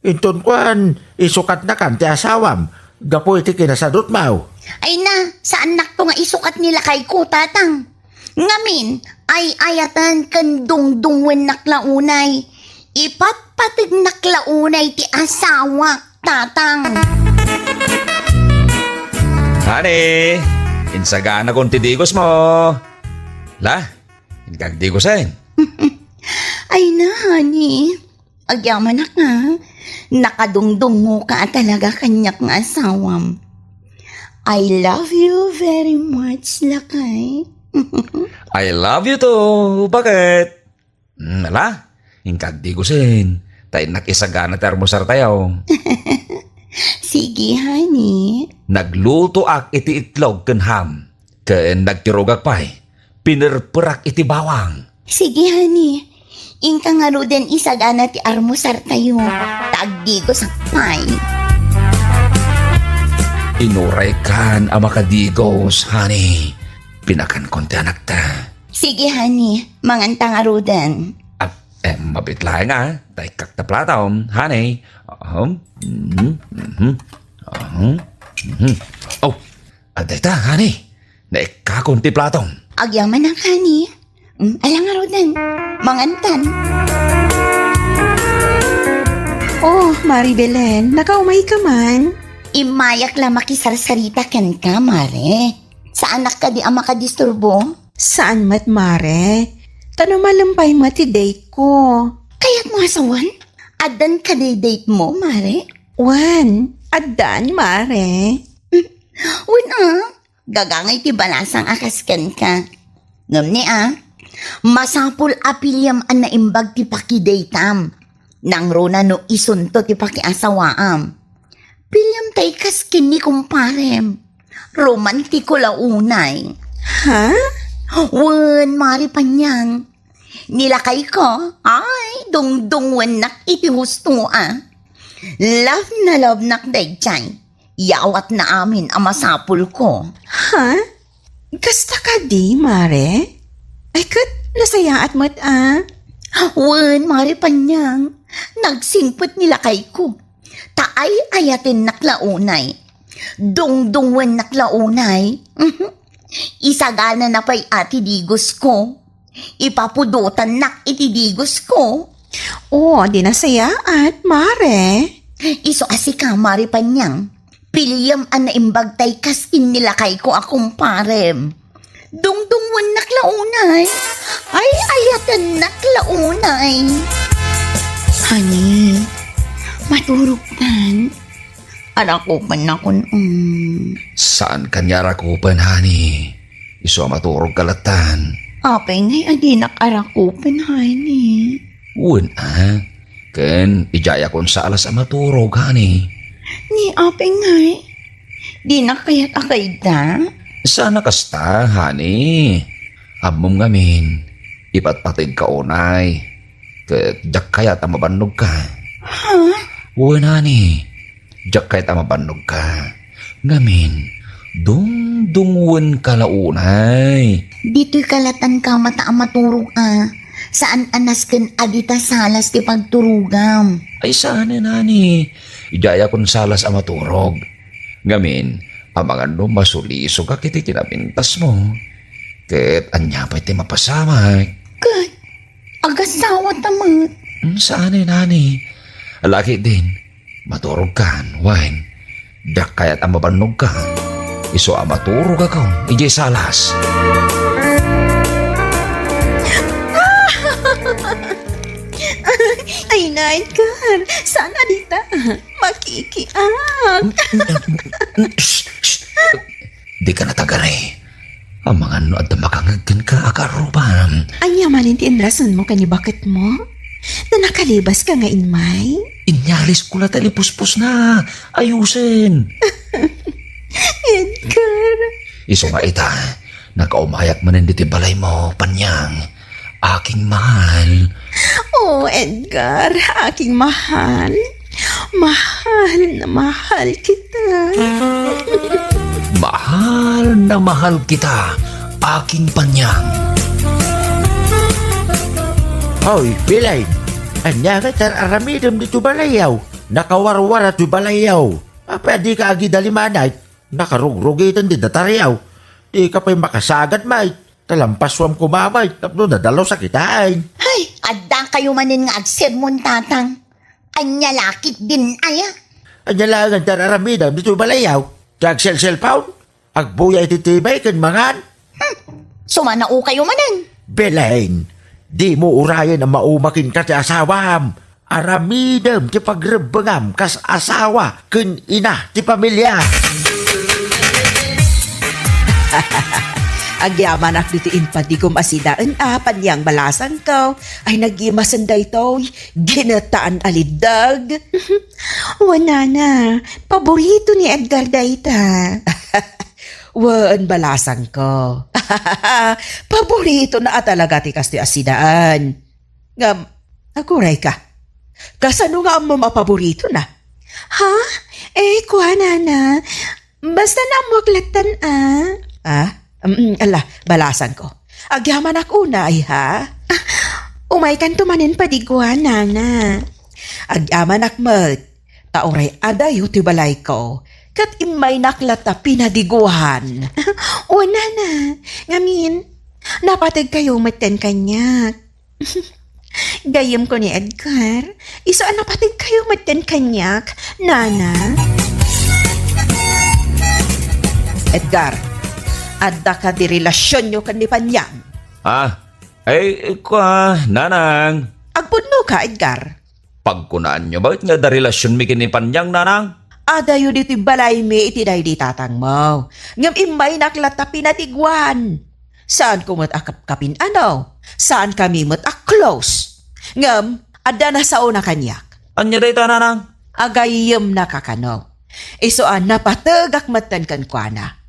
Inton kuan, isukatnakan ti asawam gapu iti kinasadutmo. Ay na, saannakto nga isukat ni lakayko, Tatang. Ngamin, ay-ayaten ken dungdungngoennak la unay. Ipatpategnak la unay ti asawak, Tatang. Honey, insaganakon ti digosmo. La, inka agdigosen. Ay na, honey. Agyamanak nga, nakadungdungngoka a talaga kaniak nga asawam. I love you very much, lakay. I love you too. Bakit? Hmm, ala, inka agdigosen, ta innak isagana ti almusartayo. Sige, honey. Naglutoak iti itlog ken ham, ken nagtirugak pay. Pinerperak iti bawang. Sige, honey. Inka ngaruden isagana ti almusartayo. Ta agdigosak pay. Inuraykan a makadigos, honey. Pinakankon ti anakta. Sige, honey. Manganta ngaruden. Ah, eh, mabiit laeng, ah. Daykkak ta plato, honey. Aham. Mhm, mhm. Aham. Mhm. Oh, adda ita, honey. Naikkakon ti platom. Agyamanak, honey. Mm, ala ngaruden. Mangantan. Oh, Mari Belen, nakaumayka man? Immayak la makisarsarita kenka, Mare. Saanak kadi a makadisturbo? Saan met, Mare. Ta no malem pay met ti date ko. Kayatmo a sawen? Addan kadi date mo, Mare? Wen, addan, Mare. Wen a, gagangay ti balasang a kas kenka. Ngem ni a, masapul a piliem a naimbag ti pakidateam. Nangruna no isunto ti pakiasawaam. Piliem tay kas ken ni kumparem. Romantiko la unay. Ha? Wen, Mari Panyang. Ni lakayko, ay, dungdungngoennak iti husto a. Love na love nak daydiay. Yawatna amin a masapulko. Ha? Kasta kadi, Mare? Ay, ket nasayaat met a. Wen, Mare Panyang, nagsingpet ni lakayko. Ta ay-ayatennak la unay. Dungdungngoennak la unay. Mhm. Isaganana pay a ti digosko. Ipapudotannak iti digosko. O, di nasayaat, Mare. Isu a sika, Mare Panyang. Piliem a naimbag tay kas ken ni lakayko a kumparem. Dungdungngoennak la unay. Ay-ayatennak la unay. Honey, maturogtan. Arakupennakon, mm. Saan kaniak arakupen, honey? Isu a maturogka lattan. Apay ngay a dinak arakupen, honey? Wen a. Ken idiayakon salas a maturog, honey. Ni apay ngay? Dinak kayat a kayda? Saan a kasta, honey. Ammom ngamin, ipatpategka unay. Ket diak kayat a mabannogka. Ha? Wen, honey. Diak kayat a mabannogka. Ngamin, dungdungngoenka la unay. Ditoy kalatan ka mata a maturog a. Saan a nasken a dita salas ti pagturogam. Ay, saanen, honey. Idiayakon salas a maturog. Ngamin, amangan no masulisogak iti kinapintasmo. Ket ania pay ti mapasamak? Ket agasawata met. Hmm, saanen, honey. Ala ketdin, maturogkan, wen. Diak kayat a mabannogka. Isu a maturogakon idiay salas. Ay, na, Edgar. Saan a dita? Makikiak. Shh, shh. Dika natagari. Amangan no adda makangngeg kenka a kaarruba. Ania manen ti inrasonmo ken ni baketmo? Ta nakalibaska nga immay? Inyalisko la ta lipuspos na. Ayusen. Edgar. Isu nga ita, nakaumayak manen ditoy balaymo, Panyang. aking mahal. Oh, Edgar, aking mahal. Mahal na mahal kita. Mahal na mahal kita, aking Panyang. Hoy, Belen, ania nga tar-aramidem ditoy balayyo? Nakawarwara toy balayyo. Apay a dika agidalimanay? Nakarugrugiten ti dataryo. Dika pay makasagad, met. Talampasuam koma, met, tapno nadalus a kitaan. Ay, adda kayo manen nga agsermon, Tatang. Ania la ketdin aya? Ania la nga tar-aramidem ditoy balayyo? Ti agselselpon? Agbuya iti T V ken mangan? Hmm, sumanao kayo manen. Belen, dimo urayen a mauma kenka ti asawam. Aramidem ti pagrebbengam kas asawa ken ina ti pamilia. Agyamanak ditoy impadigom a sidaen a Panyang, balasangko. Ay, nagimasen daytoy ginetaan a liddeg. Wen, nana, paborito ni Edgar dayta. Wen, balasangko. Paboritona a talaga ti kastoy a sidaen. Ngem, agurayka. Kasano nga ammom a paboritona? Ha? Eh, kua, nana. Basta naammoak lattan, a. Ah? Mm, ala, balasangko. Agyamanak unay, ha? Ah, umaykanto manen padiguan, nana. Agyamanak met. Ta uray adayo ti balayko, ket immaynak latta pinadiguan. Wen, nana, ngamin, napategkayo metten kaniak. Gayyemko ni Edgar, isu a napategkayo metten kaniak, nana. Edgar, adda kadi relasionyo ken ni Panyang? Ah, ay, kua, nanang. Agpudnoka, Edgar? Pagkunaanyo met nga adda relasionmi ken ni Panyang, nanang? Adayo ditoy balaymi iti daydi tatangmo. Ngem immaynak latta pinadiguan. Saanko met a kapkapin-ano? Saankami met a close. Ngem adda nasaona kaniak. Ania dayta, nanang? Agayyemnaka kano. Isu a napategak metten kenkuana.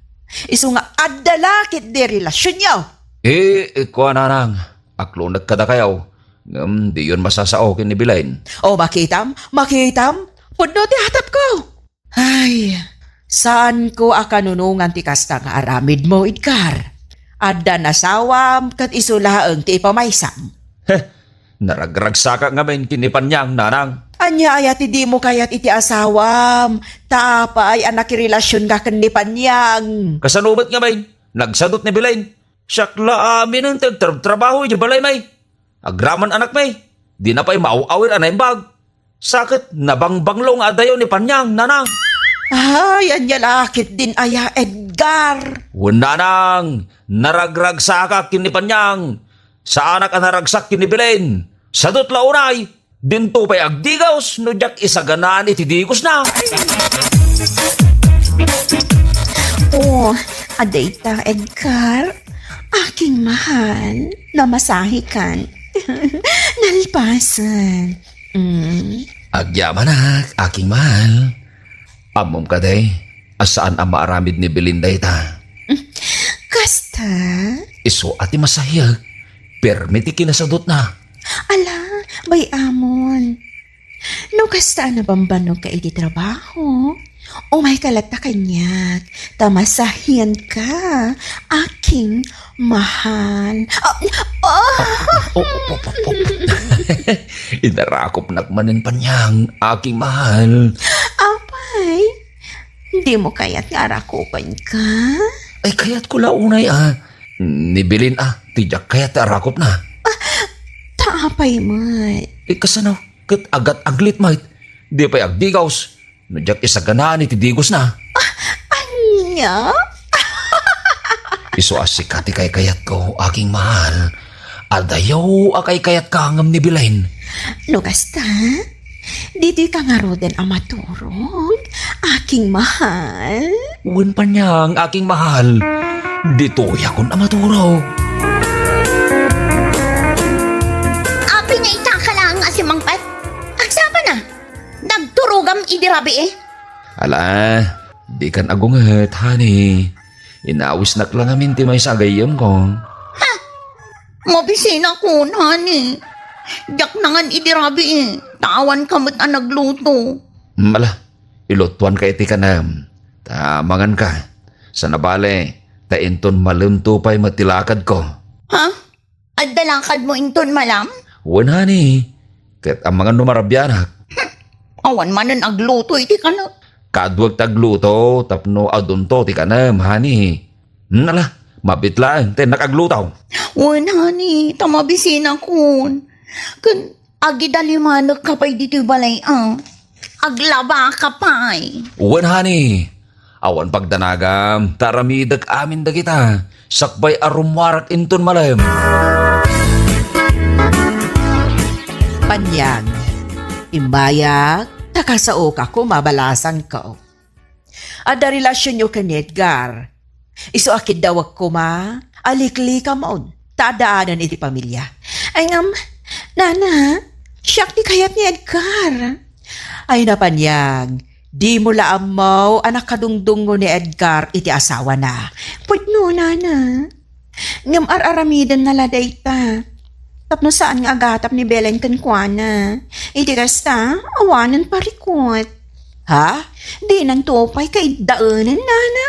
Isu nga adda la ketdi relasionyo. Eh, kua, nanang. Aklonek kadakayo, ngem diyon masasao ken ni Belen. O, makitam, makitam, pudno ti atapko. Ay, saanko a kanunongan ti kasta nga aramidmo, Edgar. Adda nasawam ket isu laeng ti ipamaysam. Heh, naragragsakak ngamin ken ni Panyang, nanang. Ania aya ti dimo kayat iti asawam? Ta apay a nakirelasionka ken ni Panyang? Kasano met ngamin? Nagsadut ni Belen. Siak la aminen ti agtrabtrabaho idiay balaymi. Agraman anakmi, dina pay maaw-awir a naimbag. Sa ket nabangbanglo nga adayo ni Panyang, nanang. Ay, ania la ketdin aya, Edgar? Wen, nanang, naragragsakak ken ni Panyang. Saanak a naragsak ken ni Belen. Sadut la unay. Dinto pay agdigaus no diak isaganaan iti digosna. Oh, adayta, Edgar. Aking mahal, namasahikan. Nalpasen. Mm. Agyamanak, aking mahal. Ammom kadi a saan a maaramid ni Belen dayta? Kasta? Isu a ti masahiek. Permi ti kinasadutna. Ala, bay-amon. No kasta a nabambanogka iti trabaho, umayka latta kaniak, ta masahianka, aking mahal. Ah, ah! Oh, oh, oh, oh, oh. Inarakopnak manen, Panyang, aking mahal. Apay, dimo kayat nga arakupenka? Ay, kayatko la unay, a. Ni Belen, a, ti diak kayat ti arakopna. Ah, ta apay met? Eh, kasano? Ket agat-aglit met. Di pay agdigaus no diak isaganaan iti digosna. Ah, ania? Isu a sika ti kaykayatko, aking mahal. Adayo a kaykayatka ngem ni Belen. No kasta, ditoyka ngaruden a maturog, aking mahal. Wen, Panyang, aking mahal. Ditoyakon a maturog. Apay nga itaka laeng a simmangpet? Agsapa na. Nagturogam idi rabii, eh. Ala, dikan agunget, honey. Inawisnak la ngamin ti maysa a gayyemko. Ha? Mabisinakon, honey. Diak nangan idi rabii, ta awanka met a nagluto. Hmm, ala, ilutuanka iti kanem. Ta manganka. Sana bale, ta inton malemto pay met ti lakadko. Ha? Adda lakadmo inton malem? Wen, honey. Ket amangan no marabianak. Awan manen agluto iti kanem. Kaaduek ti agluto tapno adunto ti kanem, honey. Hmm, ala, mabiit laeng ti innak agluto. Wen, honey, ta mabisinakon. Ken agidalimanekka pay ditoy balay, a. Aglabaka pay. Wen, honey. Awan pagdanagam, ta aramidek amin dagita. Sakbay a rummuarak inton malem. Panyang, imbayak, ta kasaoka koma a balasangko. Adda relasionyo ken ni Edgar. Isu a kiddawek koma a liklikamon, ta addaanen iti pamilia. Ay, ngem, nana, siak ti kayat ni Edgar. Ay, Panyang, dimo la ammo a nakadungdungngo ni Edgar iti asawana. Pudno, nana. Ngem ar-aramidenna la dayta. Tapno saan nga agatap ni Belen kenkuana. Iti kasta, awanen parikut. Ha? Dinanto pay kaiddaenen, nana?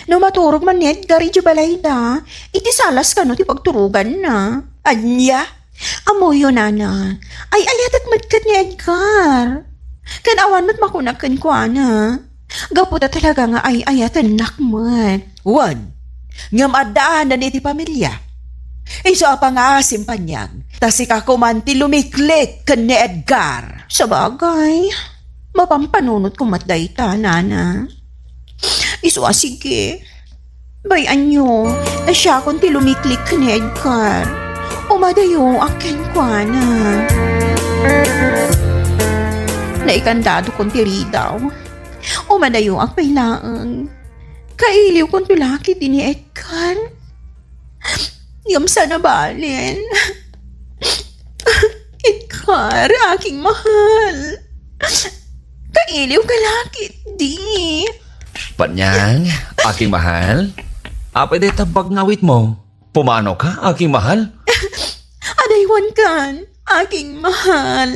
No maturog man ni Edgar idiay balayda, iti salas kano ti pagturoganna. Ania? Ammoyo, nana. Ay-ayatek met ket ni Edgar. Ken awan met makunak kenkuana. Gapu ta talaga nga ay-ayatennak met. Wen, ngem addaanen iti pamilia. Isu a pangaasim, Panyang, ta sika koman ti lumiklik ken ni Edgar. Sabagay, mapampanunotko met dayta, nana. Isu a sige. Bay-anyo, ta siakon ti lumiklik ken ni Edgar. Umadayoak kenkuana. Naikantadokon ti ridaw. Umadayoak pay laeng. Kailiwkonto la ketdi ni Edgar. Ngem sana balen. Edgar, aking mahal. Kailiwka la ketdi. Panyang, aking mahal. Apay dayta pagngawitmo? Pumanoka, aking mahal? Adaywankan, aking mahal.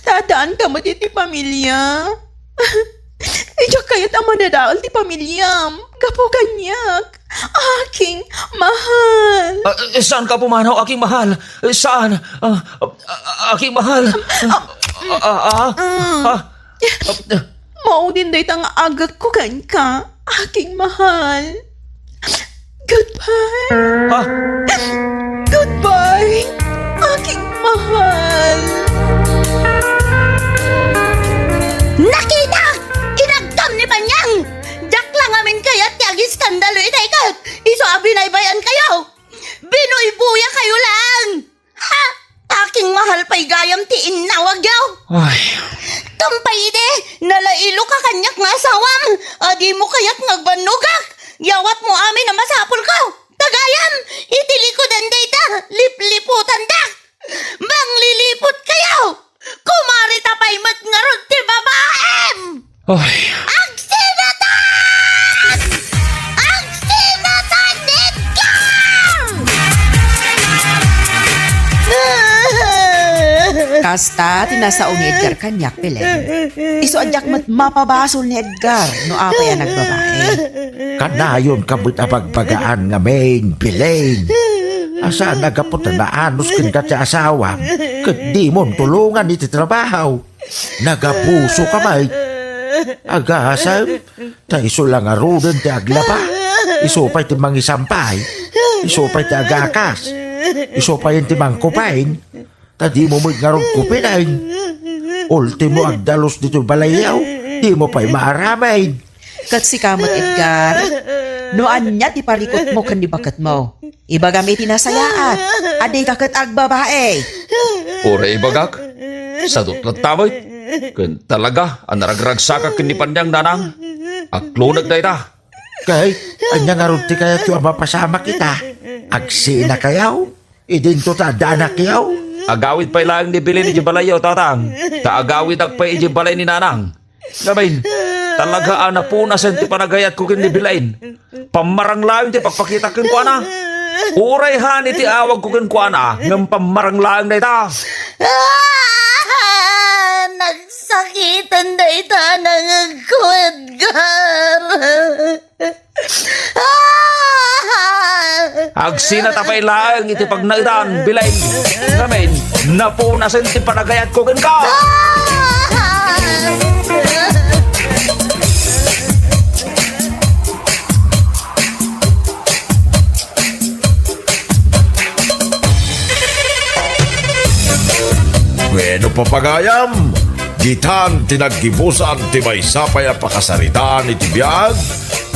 Tadaanka met iti pamilia. Diak kayat a madadael ti pamiliam gapu kaniak, aking mahal. Ah, eh, saanka a pumanaw, aking mahal? Eh, saan? Ah, ah, ah, aking mahal. Ah, ah, ah, ah, ah. Maudin dayta nga agekko kenka, aking mahal. Goodbye. Ha? Goodbye, aking mahal. Nakitak! Inagtam ni Panyang! Diak la ngamin kayat ti agiskandalo itay ket isu a binaybay-ankayo. Binuybuyakayo laeng! Ha? Aking mahal pay gayam ti innawagyo. Ay. Kampay idi, nalailoka kaniak nga asawam, a dimo kayat nga agbannogak. Yawatmo amin a masapulko. Ta gayam, iti likudan dayta, lipliputandak. Mangliliputkayo. Kumarita pay met ngarud ti babaem. Ay. Agsinatan! Agsinatan ni Edgar! Kasta ti nasao ni Edgar kaniak, Belen. Isu a diak met mapabasol ni Edgar no apay a nagbabae. Kanayonka met a bagbagaan ngamin, Belen. A saan a gapu ta naanus kenka ti asawam, ket dimon tulongan iti trabaho. Nagabusoka met. Agasem, ta isu la ngaruden ti aglaba. Isu pay ti mangisampay. Isu pay ti agakas. Isu pay ti mangkupin. Ta dimo met ngarud kupinen. Ultimo, agdalus ditoy balayyo. Dimo pay maaramid. Ket sika met, Edgar, no ania ti parikutmo ken ni baketmo, ibagam iti nasayaat a dika ket agbabae. Uray ibagak, sadut latta met, ken talaga a naragragsakak ken ni Panyang, nanang. Aklonek dayta. Kay, ania ngarud ti kayatyo a mapasamak ita? Agsinakayo? Idinto ta adda anakyo? Agawid pay laeng ni Belen idiay balayyo, tatang. Ta agawidak pay idiay balay ni nanang. Ngamin, talaga a napunasen ti panagayatko ken ni Belen. Pammarang laeng ti pagpakitak kenkuana. Uray han iti awagko kenkuana, ngem pammarang laeng dayta. Ah! Nagsakiten dayta nangagkuadgar. Ah! Agsinata pay laeng iti pagnaedan, Belen. Ngamin, napunasen ti panagayatko kenka. Ah! Bueno, papagayam, ditan ti naggibusan ti maysa pay a pakasaritaan iti biag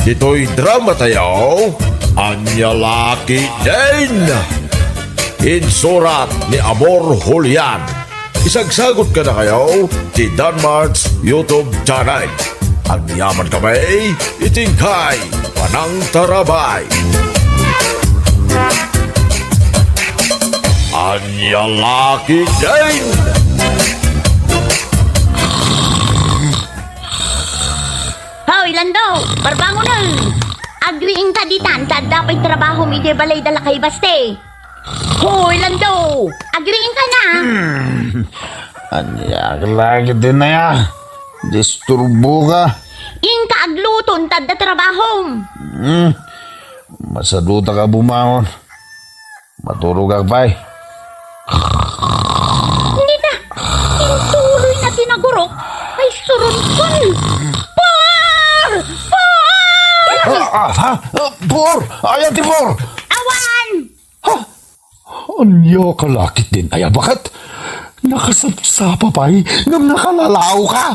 ditoy dramatayo, Ania La Ketdin. Insurat ni Amor Julian. Isagsagut kadakayo ti Danmart's YouTube channel. Agyaman kami iti inkay panangtarabay. Ania La Ketdin! Hoy, Lando! Barbangonen! Agriingka ditan, ta adda pay trabahom idiay balay da Lakay Baste. Hoy, Lando! Agriingka na! Hmm. Ania ka lagi din aya? Disturbo ka. Inka agluton, ta adda trabahom. Hmm. Masaduta ka bumangon. Maturog ka pay. Nita, intuloy na tinagurok. Ay, surunton. Por! Por! Ah, ah, ha? Ah, por! Ayan ti por! Awan! Ha? Ania ka la ketdin aya, baket? Nakasapsapa pay, ngem nakalalaw ka?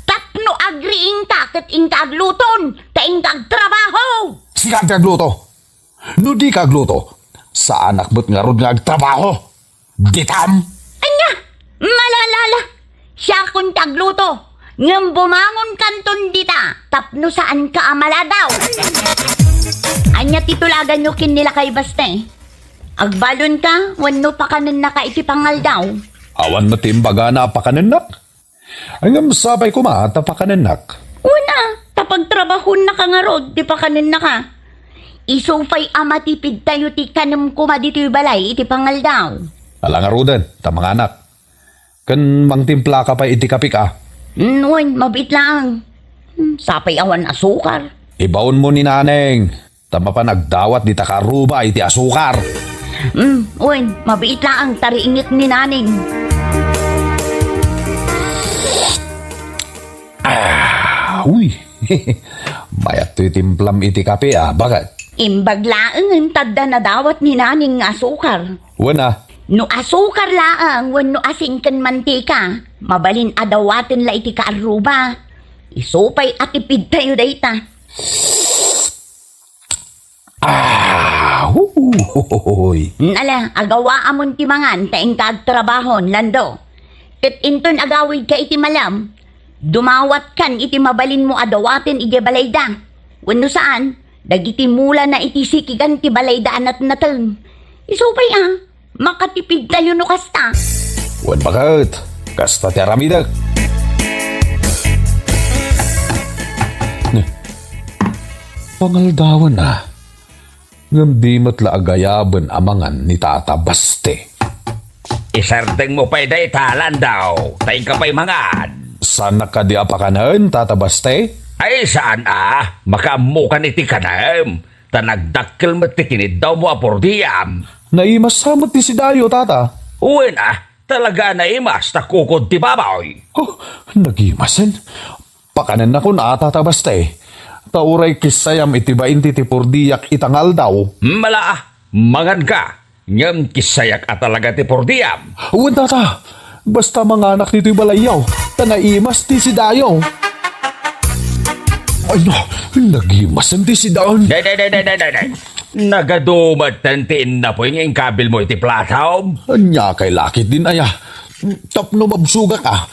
Tapno agriingka ket inka agluton, ta inka agtrabaho. Sika ti agluto. No dika agluto, saanak met ngarud nga agtrabaho. Ditam? Ania? Malala! Siakon ti agluto, ngem bumangonkanton dita tapno saanka a maladaw. Ania ti tulaganyo ken ni Lakay Baste? Agbalonka wenno pakanennaka iti pangaldaw? Awan met ti imbagana a pakanennak? Ngem sapay koma ta pakanennak. Wen a, ta pagtrabahonnaka ngarud ti pakanennaka. Isu pay a matipidtayo ti kanem koma ditoy balay iti pangaldaw. Ala ngaruden, ta manganak. Ken mangtimplaka pay iti kapik a. Mm, wen, mabiit laeng. Hmm, sapay awan asukar. Ibaonmo ni Naneng, ta mapan agdawat dita kaarruba iti asukar. Mm, wen, mabiit laeng ta riingek ni Naneng. Ah, uy. Mayat toy timplam iti kape a, baket. Imbag laengen ta adda nadawat ni Naneng nga asukar. Wen a. No asukar laeng wenno asin ken mantika, mabalin a dawaten la iti kaarruba. Isu pay a tipidtayo dayta. Ah, huhuy. Nala, agawaamon ti mangan ta inka agtrabahon, Lando. Ket inton agawidka iti malam, dumawatkan iti mabalinmo a dawaten idiay balayda. Wenno saan, dagiti mulana iti sikigan ti balayda a natnateng. Isu pay a, makatipidtayo no kasta. Wen baket, kasta ti aramidek. Pangaldawan a. Ngem di met la agayaben a mangan ni Tata Baste. Isardengmo pay dayta, Landaw, ta inka pay mangan. Saanak kadi a pakanen, Tata Baste? Ay, saan a, makaammokan iti kanem, ta nagdakkel met ti kiniddawmo a purdiam. Naimas sa met ti sidayo, Tata? Wen a, talaga a naimas ta kukod ti baboy. Oh, nagimasen. Pakanennakon a, Tata Baste, ta uray kissayam iti bain ti, ti purdiak ita nga aldaw. Mala, manganka, ngem kissayak a talaga ti purdiam. Wen, Tata, basta manganak ditoy balayyo, ta naimas ti sidayo. Ay, no, nagimasen ti sidaen. Day, day, day, day, day, day, day. Nagadu metten ti innapuy nga inkabilmo iti platom. Ania kay la ketdin aya? Tapno mabsogak a,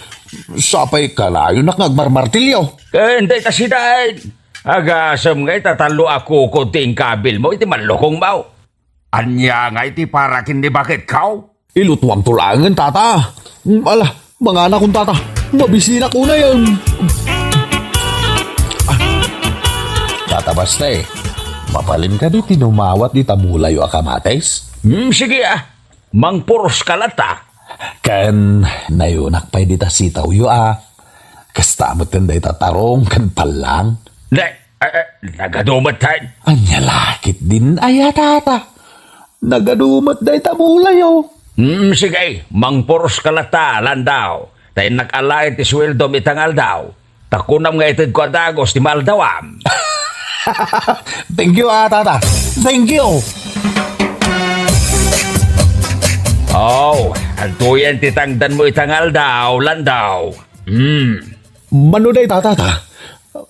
sapay kanayonak nga agmarmartilyo. Ken dayta sidaen, agasem nga ita tallo a kukod ti inkabilmo iti mallukongmo. Ania nga iti para ken ni baketko? Ilutuamto laengen, Tata. Mm, ala, manganakon, Tata. Mabisinak unayen. Ah. Tata Baste, Mabalin kadi ti dumawat dita mulayo a kamatis? Hmm, sige, ah. Mangpuros ka latta. Ken nayunak pay dita sitawyo, ah. Kasta met ken dayta tarong ken pallang. Ne, eh, eh, nagadu met, tay. Ania la ketdin aya, tata? Nagadu met dayta mulayo. Hmm, sige, mangpuros ka latta, Landaw. Ta innak alaen ti sueldom ita nga aldaw. Ta kunam nga itedko a dagus ti maaldawam. Thank you, ah, tata. Thank you. Oh, adtoyen ti tangdanmo ita nga aldaw, Landaw. Hmm. Mano dayta, tata?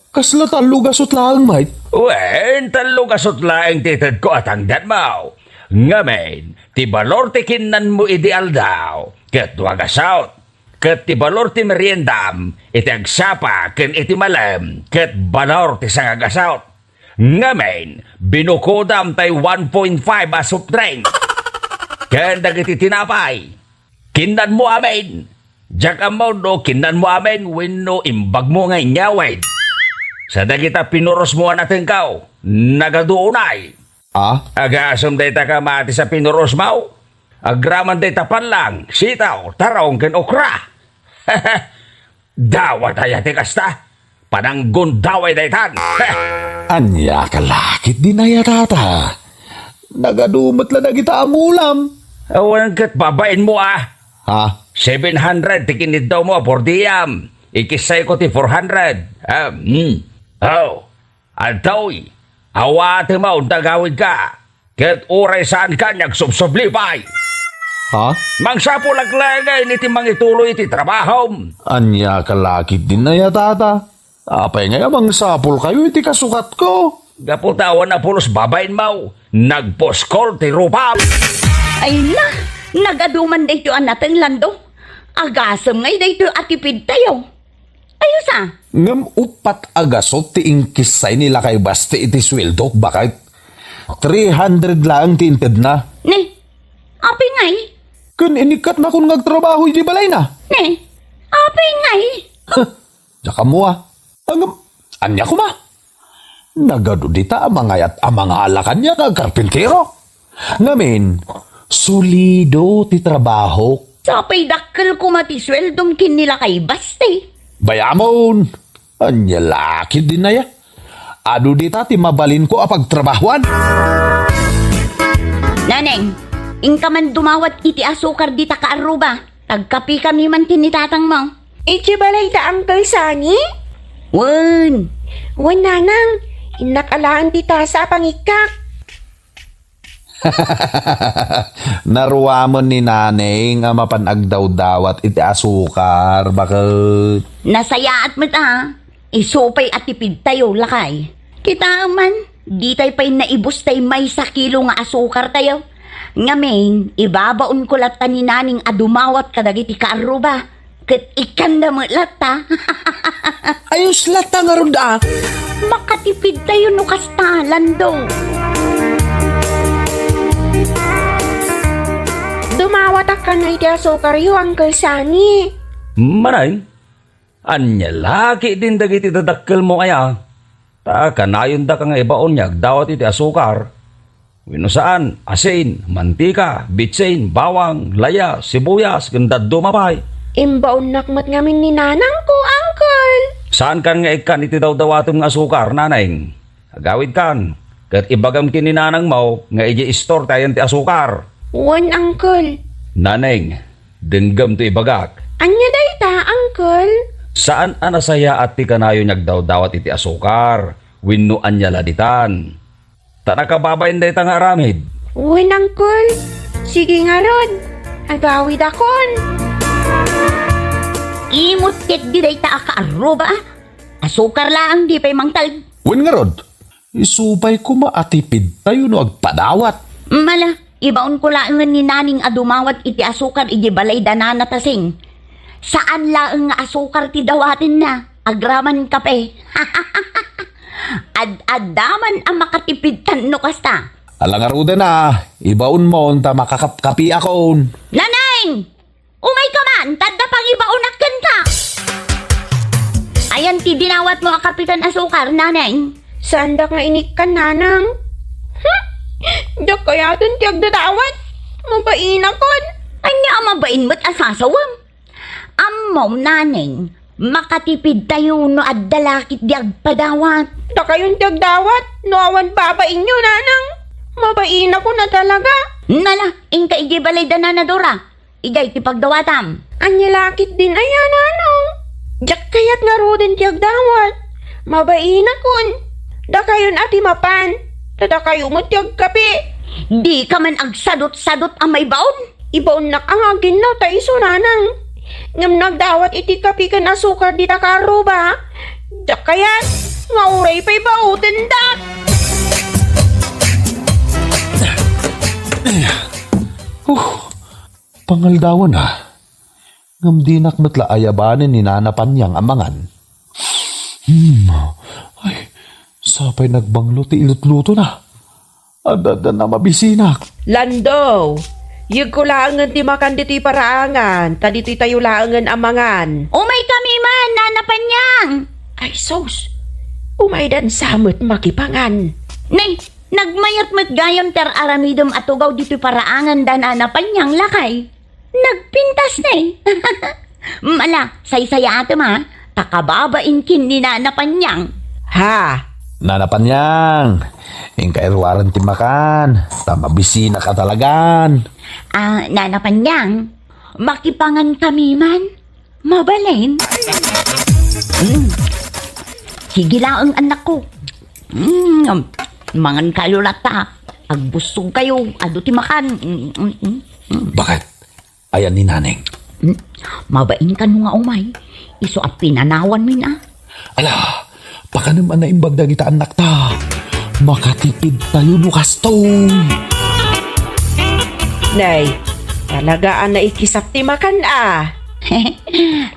Kasla tallo gasut laeng, met? Wen, tallo gasut laeng ti itedko a tangdanmo. Ngamin, ti balor ti kinnanmo idi aldaw, ket dua gasut. Ket ti balor ti meriendam iti agsapa ken iti malem, ket balor ti sanga gasut. Ngamin, binukodam tay one point five a soft drink. Ken dagiti tinapay, kinnanmo amin. Diak ammo no kinnanmo amin wenno imbagmo nga inyawid. Sa dagita pinurosmo a natengkaw, nagadu unay. Ah? Agasem dayta kamatis a pinurosmo. Agraman dayta pallang, sitaw, tarong, ken okra. Dawat aya ti kasta? Pananggundaway daytan. Ania ka la ketdin aya, tata? Nagadu met la dagita a mulam. Awan ket babainmo, ah. Ha? Seven hundred ti kiniddawmo a per diem. Ikissayko ti four hundred. Ah, hmm. Oh. Adtoy, awatem a agawidka, ket uray saanka nga agsubsubli pay. Ha? Mangsapulak laeng iti mangituloy iti trabahom. Ania ka la ketdin aya, tata? Apay ngay a mangsapulkayo iti kasukatko? Gapu ta awan a pulos babainmo, nagpuskol ti rupam. Ay na, nagadu man daytoy a nateng, Landaw. Agasem ngay daytoy a tipidtayo. Ayos a. Ngem uppat a gasut ti inkissay ni Lakay Basti iti sueldok, baket. Three hundred laeng ti intedna. Ne, apay ngay? Ken inikkatnakon nga agtrabaho iti balayna. Ne, apay ngay? Huh, diak ammo a. Ngem, ania koma? Nagadu dita a mangayat a mangala kaniak nga agkarpintero. Ngamin, solido ti trabahok. Sapay dakkel koma ti sueldom ken ni Lakay Basti. Bayamon, ania la ketdin aya? Adu dita ti mabalinko a pagtrabahoan. Naneng, inka man dumawat iti asukar dita kaarruba. Agkapikami man ken ni tatangmo. Idiay balayda, Uncle Sunny? Wen. Wen, Nanang. Innak alaen ti tasa a pangikkak. Naruamen ni Naneng a mapan agdawdawat iti asukar, baket. Nasayaat met a. Isu pay a tipidtayo, lakay. Kitaem man, ditay pay naibus tay maysa kilo nga asukartayo. Ngamin, ibabaonko latta ni Naneng a dumawat kadagiti kaarruba. Ket ikkanna met latta. Ayos latta ngarud a. Makatipidtayo no kasta, Lando. Dumawatak kano iti asukaryo, Uncle Sunny. Manay, ania la ketdin dagiti dadakkelmo aya? Ta kanayondaka nga ibaon nga agdawat iti asukar. Wenno saan, asin, mantika, bitsin, bawang, layas, sibuyas, ken dadduma pay. Imbaonnak met ngamin ni nanangko, Uncle. Saankan nga ikkan iti dawdawatem nga asukar, Naneng. Agawidkan, ket ibagam ken ni nanangmo nga idiay istor ti ayan ti asukar. Wen, Uncle. Naneng, denggem ti ibagak. Ania dayta, Uncle? Saan a nasayaat ti kanayon nga agdawdawat iti asukar, wenno ania la ditan. Ta nakababain dayta nga aramid. Wen, Uncle. Sige ngarud, agawidakon. Imut ketdi dayta a kaarruba. Asukar laeng, di pay mangted. Wen ngarud, isu pay koma a tipidtayo no agpadawat. Mala, ibaonko laengen ni Naneng a dumawat iti asukar iti balay da Nana Tasing. Saan laeng nga asukar ti dawatenna, agraman kape. Ad-adda man a makatipidtan no kasta. Ala ngaruden a, ibaonmon ta makakapkapiakon. Naneng! Umayka man, ta adda pangibaonak kenka. Ayan ti dinawatmo a kapitan asukar, Naneng. Saandak nga inikkan, Nanang. Diak kayaten ti agdadawat. Mabainakon. Ania a mabain met a sasawem? Ammom, Naneng, makatipidtayo no adda la ketdi agpadawat. Dakayon ti agdawat no awan babainyo, Nanang. Mabainakon a talaga. Nala, inka idiay balay da Nana Dora. Idiay ti pagdawatam. Ania la ketdin aya, Nanang? Diak kayat ngaruden ti agdawat. Mabainakon. Dakayon a ti mapan. Ta dakayo met ti agkape. Dika man agsadot-sadot a maibaon. Ibaonnak a nga aginnaw ta isu, Nanang. Ngem no agdawat iti kape ken asukar dita kaarruba, diak kayat nga uray pay baotendak. Oh, pangaldawan a. Ngem dinak met la ayabanen ni Nana Panyang a mangan. Hmm, ay, sapay nagbanglo ti ilutlutona. Adda na mabisinak. Lando, yegko laengen ti makan ditoy paraangan, ta ditoy tayo laengen a mangan. Umay kami man, Nana Panyang! Ay sus, umaydan sa met makipangan. Nay, nagmayat met gayam ti ar-aramidem a tugaw ditoy paraangan da Nana Panyang, lakay. Nagpintas ne. Mala, saysayaatem a, ta kababain ken ni Nana Panyang. Ha? Nana Panyang, inka iruaren ti makan, ta mabisinak a talagan. Ah, Nana Panyang, makipangan kami man. Mabalin? Mm. Sige laeng, anakko. Mm, mangan kayo latta. Agbussog kayo, adu ti makan. Mm, mm, mm, mm. Bakit? Ayan ni Naneng. Hmm? Mabain kano nga umay. Isu a pinanawan min a. Ala, pakanem a naimbag dagita annakta. Makatipid tayo no kastoy. Nay, talaga a naikisap ti makan a.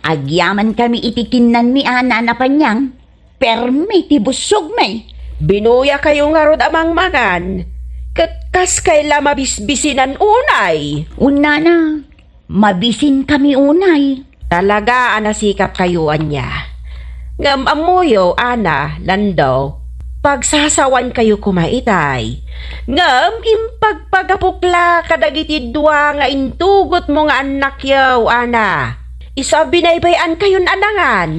Agyaman kami iti kinnanmi a, Nana Panyang. Permi ti bussogmi. Binuya kayo ngarud a mangmangan, ket kaskay la mabisbisinan unay. Unnana, mabisin kami unay. Talaga a nasikap kayo ania. Ngem ammoyo, Ana, Lando, pagsasawan kayo koma itay. Ngem impagpagapok la kadagiti dua nga intugotmo nga annakyo, Ana. Isu a binaybay-an kayon a nangan.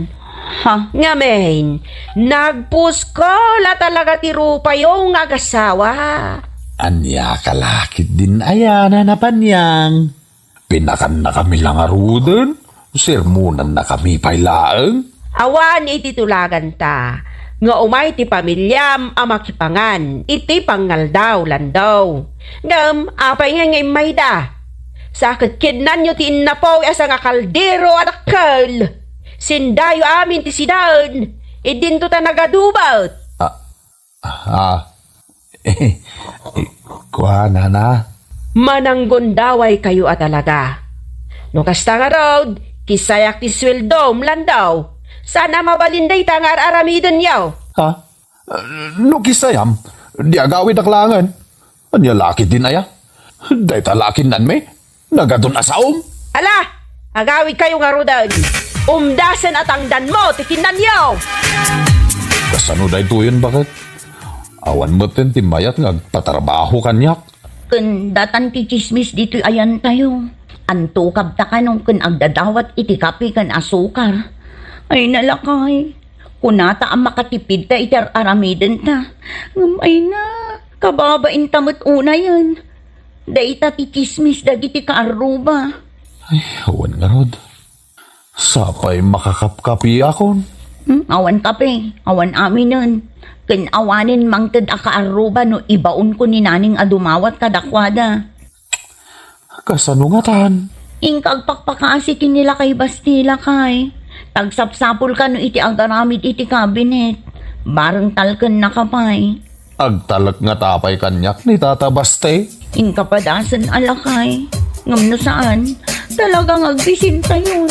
Ha? Ngamin, nagpusko la talaga ti rupayo nga agasawa. Ania ka la ketdin aya, Nana Panyang? Pinakannakami la ngaruden? Sermonannakami pay laeng? Awan iti tulaganta nga umay ti pamiliam a makipangan iti pangngaldaw, Lando. Ngem apay ngay nga immayda? Sa ket kennanyo ti innapuy a sangakaldero a dakkel. Sindayo amin ti sidaen, idinto ta nagadubet. Ah, ah, eh, eh, kuanana? Mananggundaway kayo a talaga. No kasta ngarud, kisayak ti sueldom, Lando. Saan a mabalin dayta nga ar-aramidenyo? Ha? No kisayam, di agawidak laengen. Ania la ketdin aya? Dayta la a kinnanmi? Nagadun a saom? Ala! Agawid kayo ngaruden! Umdasen a tangdanmo ti kinnanyo! Kasano daytoyen, baket? Awan metten ti mayat nga agpatrabaho kaniak. Ken datan ti tsismis ditoy ayantayo. Anto kabta kano ken agdadawat iti kape ken asukar. Ay, nalakay. Kunata a makatipidta iti ar-aramidenta. Ngem ay na, kababainta met unayen. Dayta ti tsismis dagiti kaarruba. Ay, awan ngarud. Sapay makakapkapiakon. Hmm, awan kape, awan aminen. Ken awanen mangted a kaarruba no ibaonko ni Naneng a dumawat kadakuada. Kasano ngatan? Inka agpakpakaasi ken ni Lakay Basti, lakay. Tagsapsapulka no iti agaramid iti kabinet. Bareng talkennaka pay. Agtalek ngata pay kaniak ni Tata Basti? Inka padasen a lakay. Ngem no saan, talagang agbisintayon.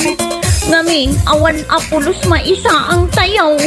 Ngamin, awan a pulos maisaangtayo.